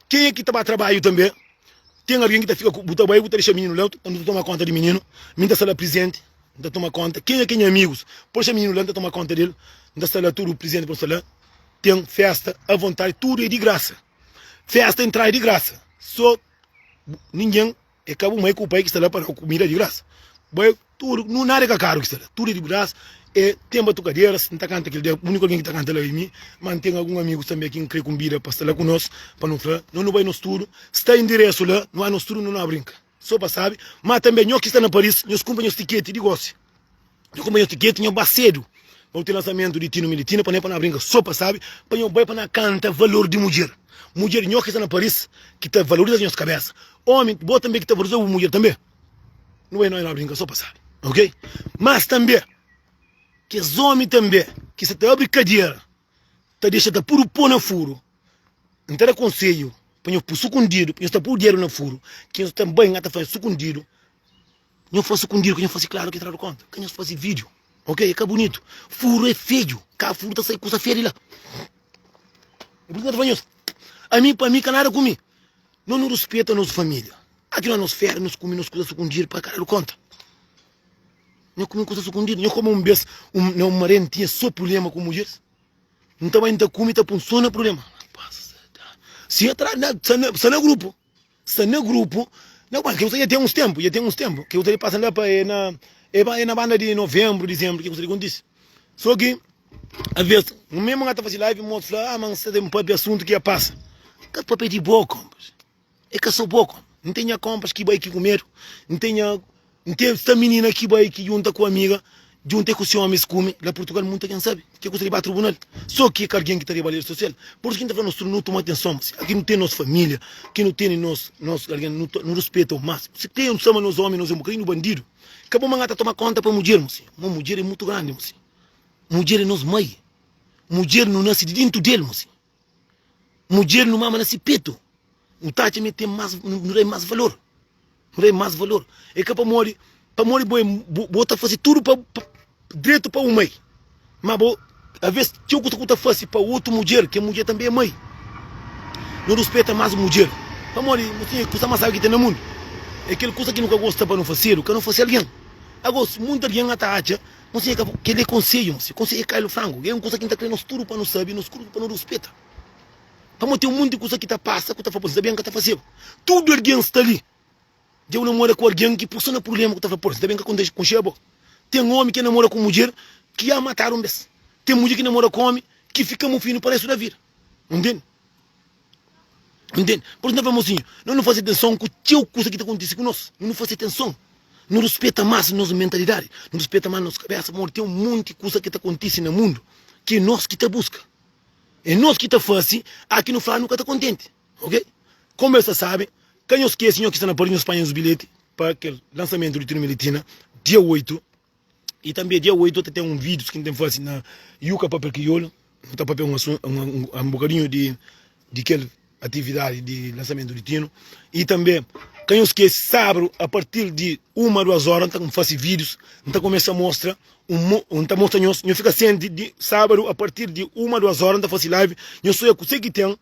kenha ki ta ba trabadju tanbe ten algen ki ta fika ku bu ta bai bu ta dexa mininu la nu ta toma konta di mininu mi ta sta la prizenti N ta toma konta kenha ki é nha amigus pode dexa mininu la N ta toma konta del N ta sta la tudu prizenti pa nu sta la ten festa avontadi tudu é di grasa festa entrada é di grasa so ningen É ka bu mai ku pai ki sta la pa da-u kumida di grasa. Bai tudu, nu nada é ka karu ki sta la. Tudu é di grasa. E ten batukaderas, N ta kanta kel dia, úniku algen ki ta kanta la é mi, ma N ten algun amigus tanbe ki N kre kunbida pa sta la ku nos, pa nu fla, no nu bai nos tudu. Sta indiresu la, nu bai nos tudu, nu na brinka. So pa sabi. Ma tanbe nho ki sta na Paris, nhos kunpra nhos tiketi di gosi. Nho kunpra nhos tiketi, nho ba sedu pa nu ten lansamentu di Tino Militina, pa nu bai pa na brinka so pa sabi, pa nho bai pa na kanta valor di mudjer. Mudjer, nho ki sta na Paris, ki ta valoriza nhos kabesa. Omi, bo tanbe ki ta valoriza bu mudjer tanbe. Nu bai no na brinka so pa sabi, ok? Mas tanbe, kes omi tanbe ki sa ta abri kadiera, ta dexa ta pudu po na furu, N ta da konsedju pa nho pu sukundidu, pa nho ta pu dedu na furu, ki nho ta bai nha ta fla sukundidu. Nho fla sukundidu ka nho fasi klaru ki tradu konta ka nho fasi video ok é ka bunitu furu é fedju ka furu ta sai kusa fedi la é por isso que fla nhos ami pa mi ka nada ku mi no nu ruspeta nos familia aki no nos fera nos kumi nos kusa sukundidu pa ka dadu konta nho kumi kusa sukundidu nho koma un bes un na un maré ntinha so prublema ku mudjeris nta bai nta kumi ta pun so na prublema si nha tra na sa na grupu Sta na grupo na bom ke dja ten uns tempo dja ten uns tempo ke kusa pasa la pa é na é na banda di novembro dizembro ke kusa kontise so ki aves mesmo nga ta fasi live mos fla ah ma nsta ten papia asunto ki ya pasa ka papia di bo compas é ka so bo compas nten nha compas ki bai ki ku medo nten nha N ten sta minina ki bai ki djunta ku amiga djunta ku si omis kume la Portugal munta ken sabe ke kusa di ba tribunal so ki ka algen ki ta riba rede sosial por isu ki N ta fla nos tudu nu toma atenson si ki nu ten nos familia ki nu tene nos nos algen nu nu ruspeta o mas si ten sama nos omi nos e un bokadinhu bandidu ka bo manga ta toma konta pa mudjer mosi mo mudjer e mutu grandi mosi mudjer e nos mai mudjer nu nasi di dintu del mosi. Mudjer nu mama na si petu. Nu ta atxa ma el ten mas, nu da-l mas valor. Nu da-l mas valor. É ka pamodi, pamodi bo é, bo ta fase tudu pa, pa dretu pa un mai. Ma bo, aves txeu kusa ku ta fase pa otu mudjer, ke mudjer tanbe é mai. Nu ruspeta mas mudjer. Pamodi, nu tinha kusa mas sabi ki ten na mundu. É kel kusa ki nu ka gosta pa nu fasedu, ka nu fase algen. Ago, munti algen a ta atxa Mosinha ka kel é konsedju mosinha konsedju é kailu frangu é un kusa ki N ta kre nos tudu pa nu sabe nos tudu pa nu ruspeta pamodi ten un monti kusa ki ta pasa ku ta fla bo sabia N ka ta fazeba tudu algen sta li dja bu namora ku algen ki pui so na prubléma ku ta fla por sabia N ka konxeba bo ten omi ki namora ku mudjer ki ya matadu un bes ten mudjer ki namora ku omi ki fika mufinu pa restu da vida ntende. Ntende? Por isso, N ta fla mosinhu, no nu fase atenson ku txeu kusa ki ta kontise ku nos. No nu fase atenson. Nu ruspeta más nos mentalidadi, nu ruspeta más nos kabésa, pamodi ten un monti kusa ki ta kontise na mundu ki é nos ki ta buska. É nos ki ta fase, a ki nu fla nu ka ta kontenti. Ok? Konbersa sábi. Ka nhos skese, nhos ki sta na Paris, nhos panha nhos bilheti pa kel lansamentu di Tino Militina, dia 8. I tanbe dia 8 ta ten un vídius ki N ten fase na Yuka Papel Kriolu. Nu ta papia un asun, un, un bokadinhu di, di kel atividadi di lansamentu di Tino. I tanbe ka nhos skese, sábadu a partir di uma, duas óra N ta fase vídius, N ta kumesa mostra un, N ta mostra nhos, nhos fika sienti di sábadu a partir di uma, duas óra N ta fase live, nhos soia kuse ki ten.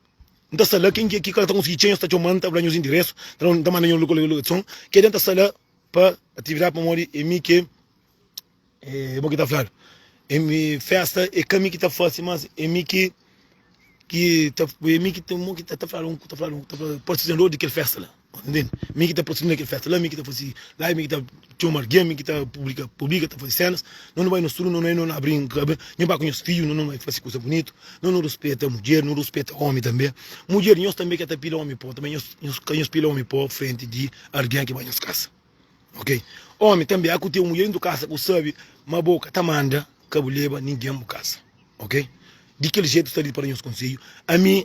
N ta sta la, ken ki ka ta konsigi txeu nhos ta txoma-m, N ta fla nhos indiresu, N ta manda nhos lokalizason, kel dia N ta sta la. Pa atividadi pamodi é mi ki é bo ki ta fladu é mi festa é ka mi ki ta fasi mas é mi ki ki ta é mi ki ta mo ki ta fladu ta fladu ta fladu patrosinador di kel festa la ntende mi ki ta patrosina kel festa la mi ki ta fasi la mi ki ta txoma algen mi ki ta publika publika ta fasi senas no nu bai nos tudu no no na brinka no bai ku nos fidju no no bai fasi kusa bunitu no no ruspeta mudjer no ruspeta omi tanbe mudjer nhos tanbe ke ta pila omi po tanbe nhos nhos ka nhos pila omi po frenti di Argen ki bai nhos kasa ok omi tanbe a ku ten mudjer dentu kasa ku sabi ma bo ka ta manda ka bu leba ningen bu kasa ok. Di kel jetu sta li pa da nhos konsedju. Ami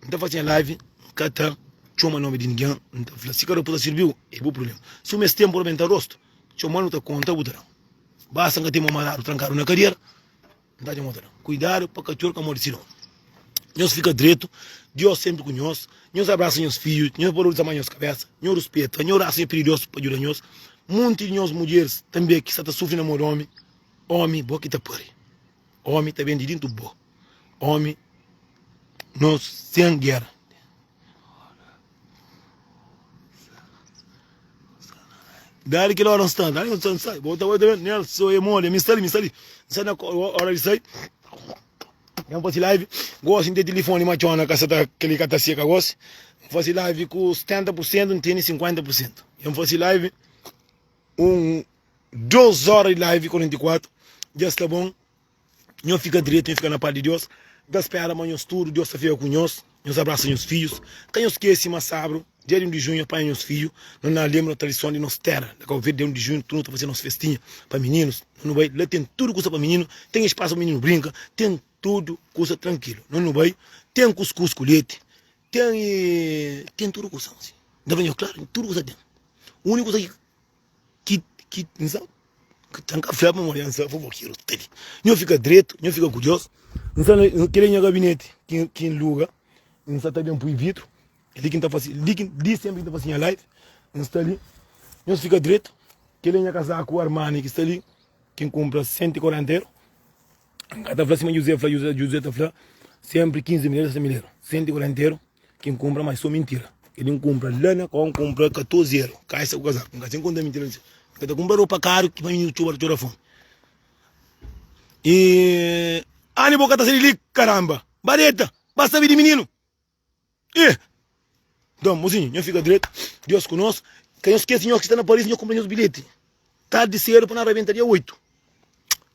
N ta fase nha live N ka ta txoma nomi di ningen. N ta fla si ka rapoza sirbiu é bu prubléma. Si bu meste N rabenta rostu txoma-l nu ta konta bu ta da-m. Basta N ka ten mo maradu trankadu na kadera. N ta dja-m otu Kuidadu pa katxor ka morde si donu. Nhos fika dretu, Dios senpri ku nhos. Nhos abrasa nhos fidju, nhos valoriza más nhos kabésa, nhos ruspeta, nhos rasa, nhos pidi Dios pa djuda nhos. Monti di nhos mudjeris tanbê ki sta ta sufri na mô di ómi, ómi bo ki ta pari, ómi ta ben di dintu bo, ómi nos sen géra. Dali kel ora nsta, dali nsta, nsta, bo ta bai ta ben, Nelson e mole, mi sta li, mi sta li, nsta na ora di sai, N fasi live, gosi nten tilifoni ma txona ka sa ta, keli ka ta seka gosi, N fasi live ku 70 pur sentu, N tene 50 pur sentu, N fasi live un, 2 ora di live 44, dja sta bon. Nhos fika dretu, nhos fika na pas di Deus. N ta spera ma nhos tudu, Deus ta fika ku nhos. Nhos abrasa nhos fidjus. Ka nhos skese ma sabru, dia di 1 di junhu, nhos panha nhos fidju. No na lenbra tradison di nos tera, na Kabu Verdi, dia 1 di junhu, tudu nu ta fase nos festinha pa mininus. No nu bai, la ten tudu kusa pa mininu, ten spasu pa mininu brinka, ten tudu kusa trankilu. No nu bai, ten kuskus ku leti, ten, ten tudu kusa. N ta fla nhos klaru, tudu kusa ten. Uniku kusa ki. Ki ki N sa Ki N ka fla pamodi N sa fofokeru sta li. Nho fika dretu, nho fika ku Deus. N sta na kel é nha gabineti ki ki N luga. N sa ta ben pui vidru. É li ki N ta fasi, li ki li senpri ki N ta fasi nha live. N sta li. Nho fika dretu. Kel é nha kazaku Armani ki sta li, ki N kunpra 140 euro. N ka ta fla sima José fla, José, José ta fla senpri 15 mil euro, 60 mil euro. 140 euro ki N kunpra, ma é so mintira. Kel-li N kunpra la na kau, N kunpra 14 euro, kaisa ku kazaku. N ka sen konta mintira. N ka ta kunpra ropa karu ki pa mi txoba ta txora fomi. E ani bo ka ta sai di li, karamba! Ba deta, ba sabe di mininu. Ih! Nton, mozinhu, nho fika dretu, Deus ku nos. Ka nho skese nho ki sta na Paris, nho kunpra nhos bilheti tardi sedu pa na rabenta dia 8.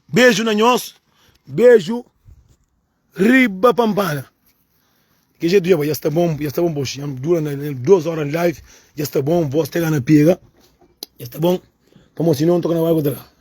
Beju na nhos, beju riba panpana. Ki jetu dja bai, dja sta bon, dja sta bon boxi. Dja dura na 2 ora di live, dja sta bon, voz ta gana pega, dja sta bon. Pamodi si no, N toka na barku ta.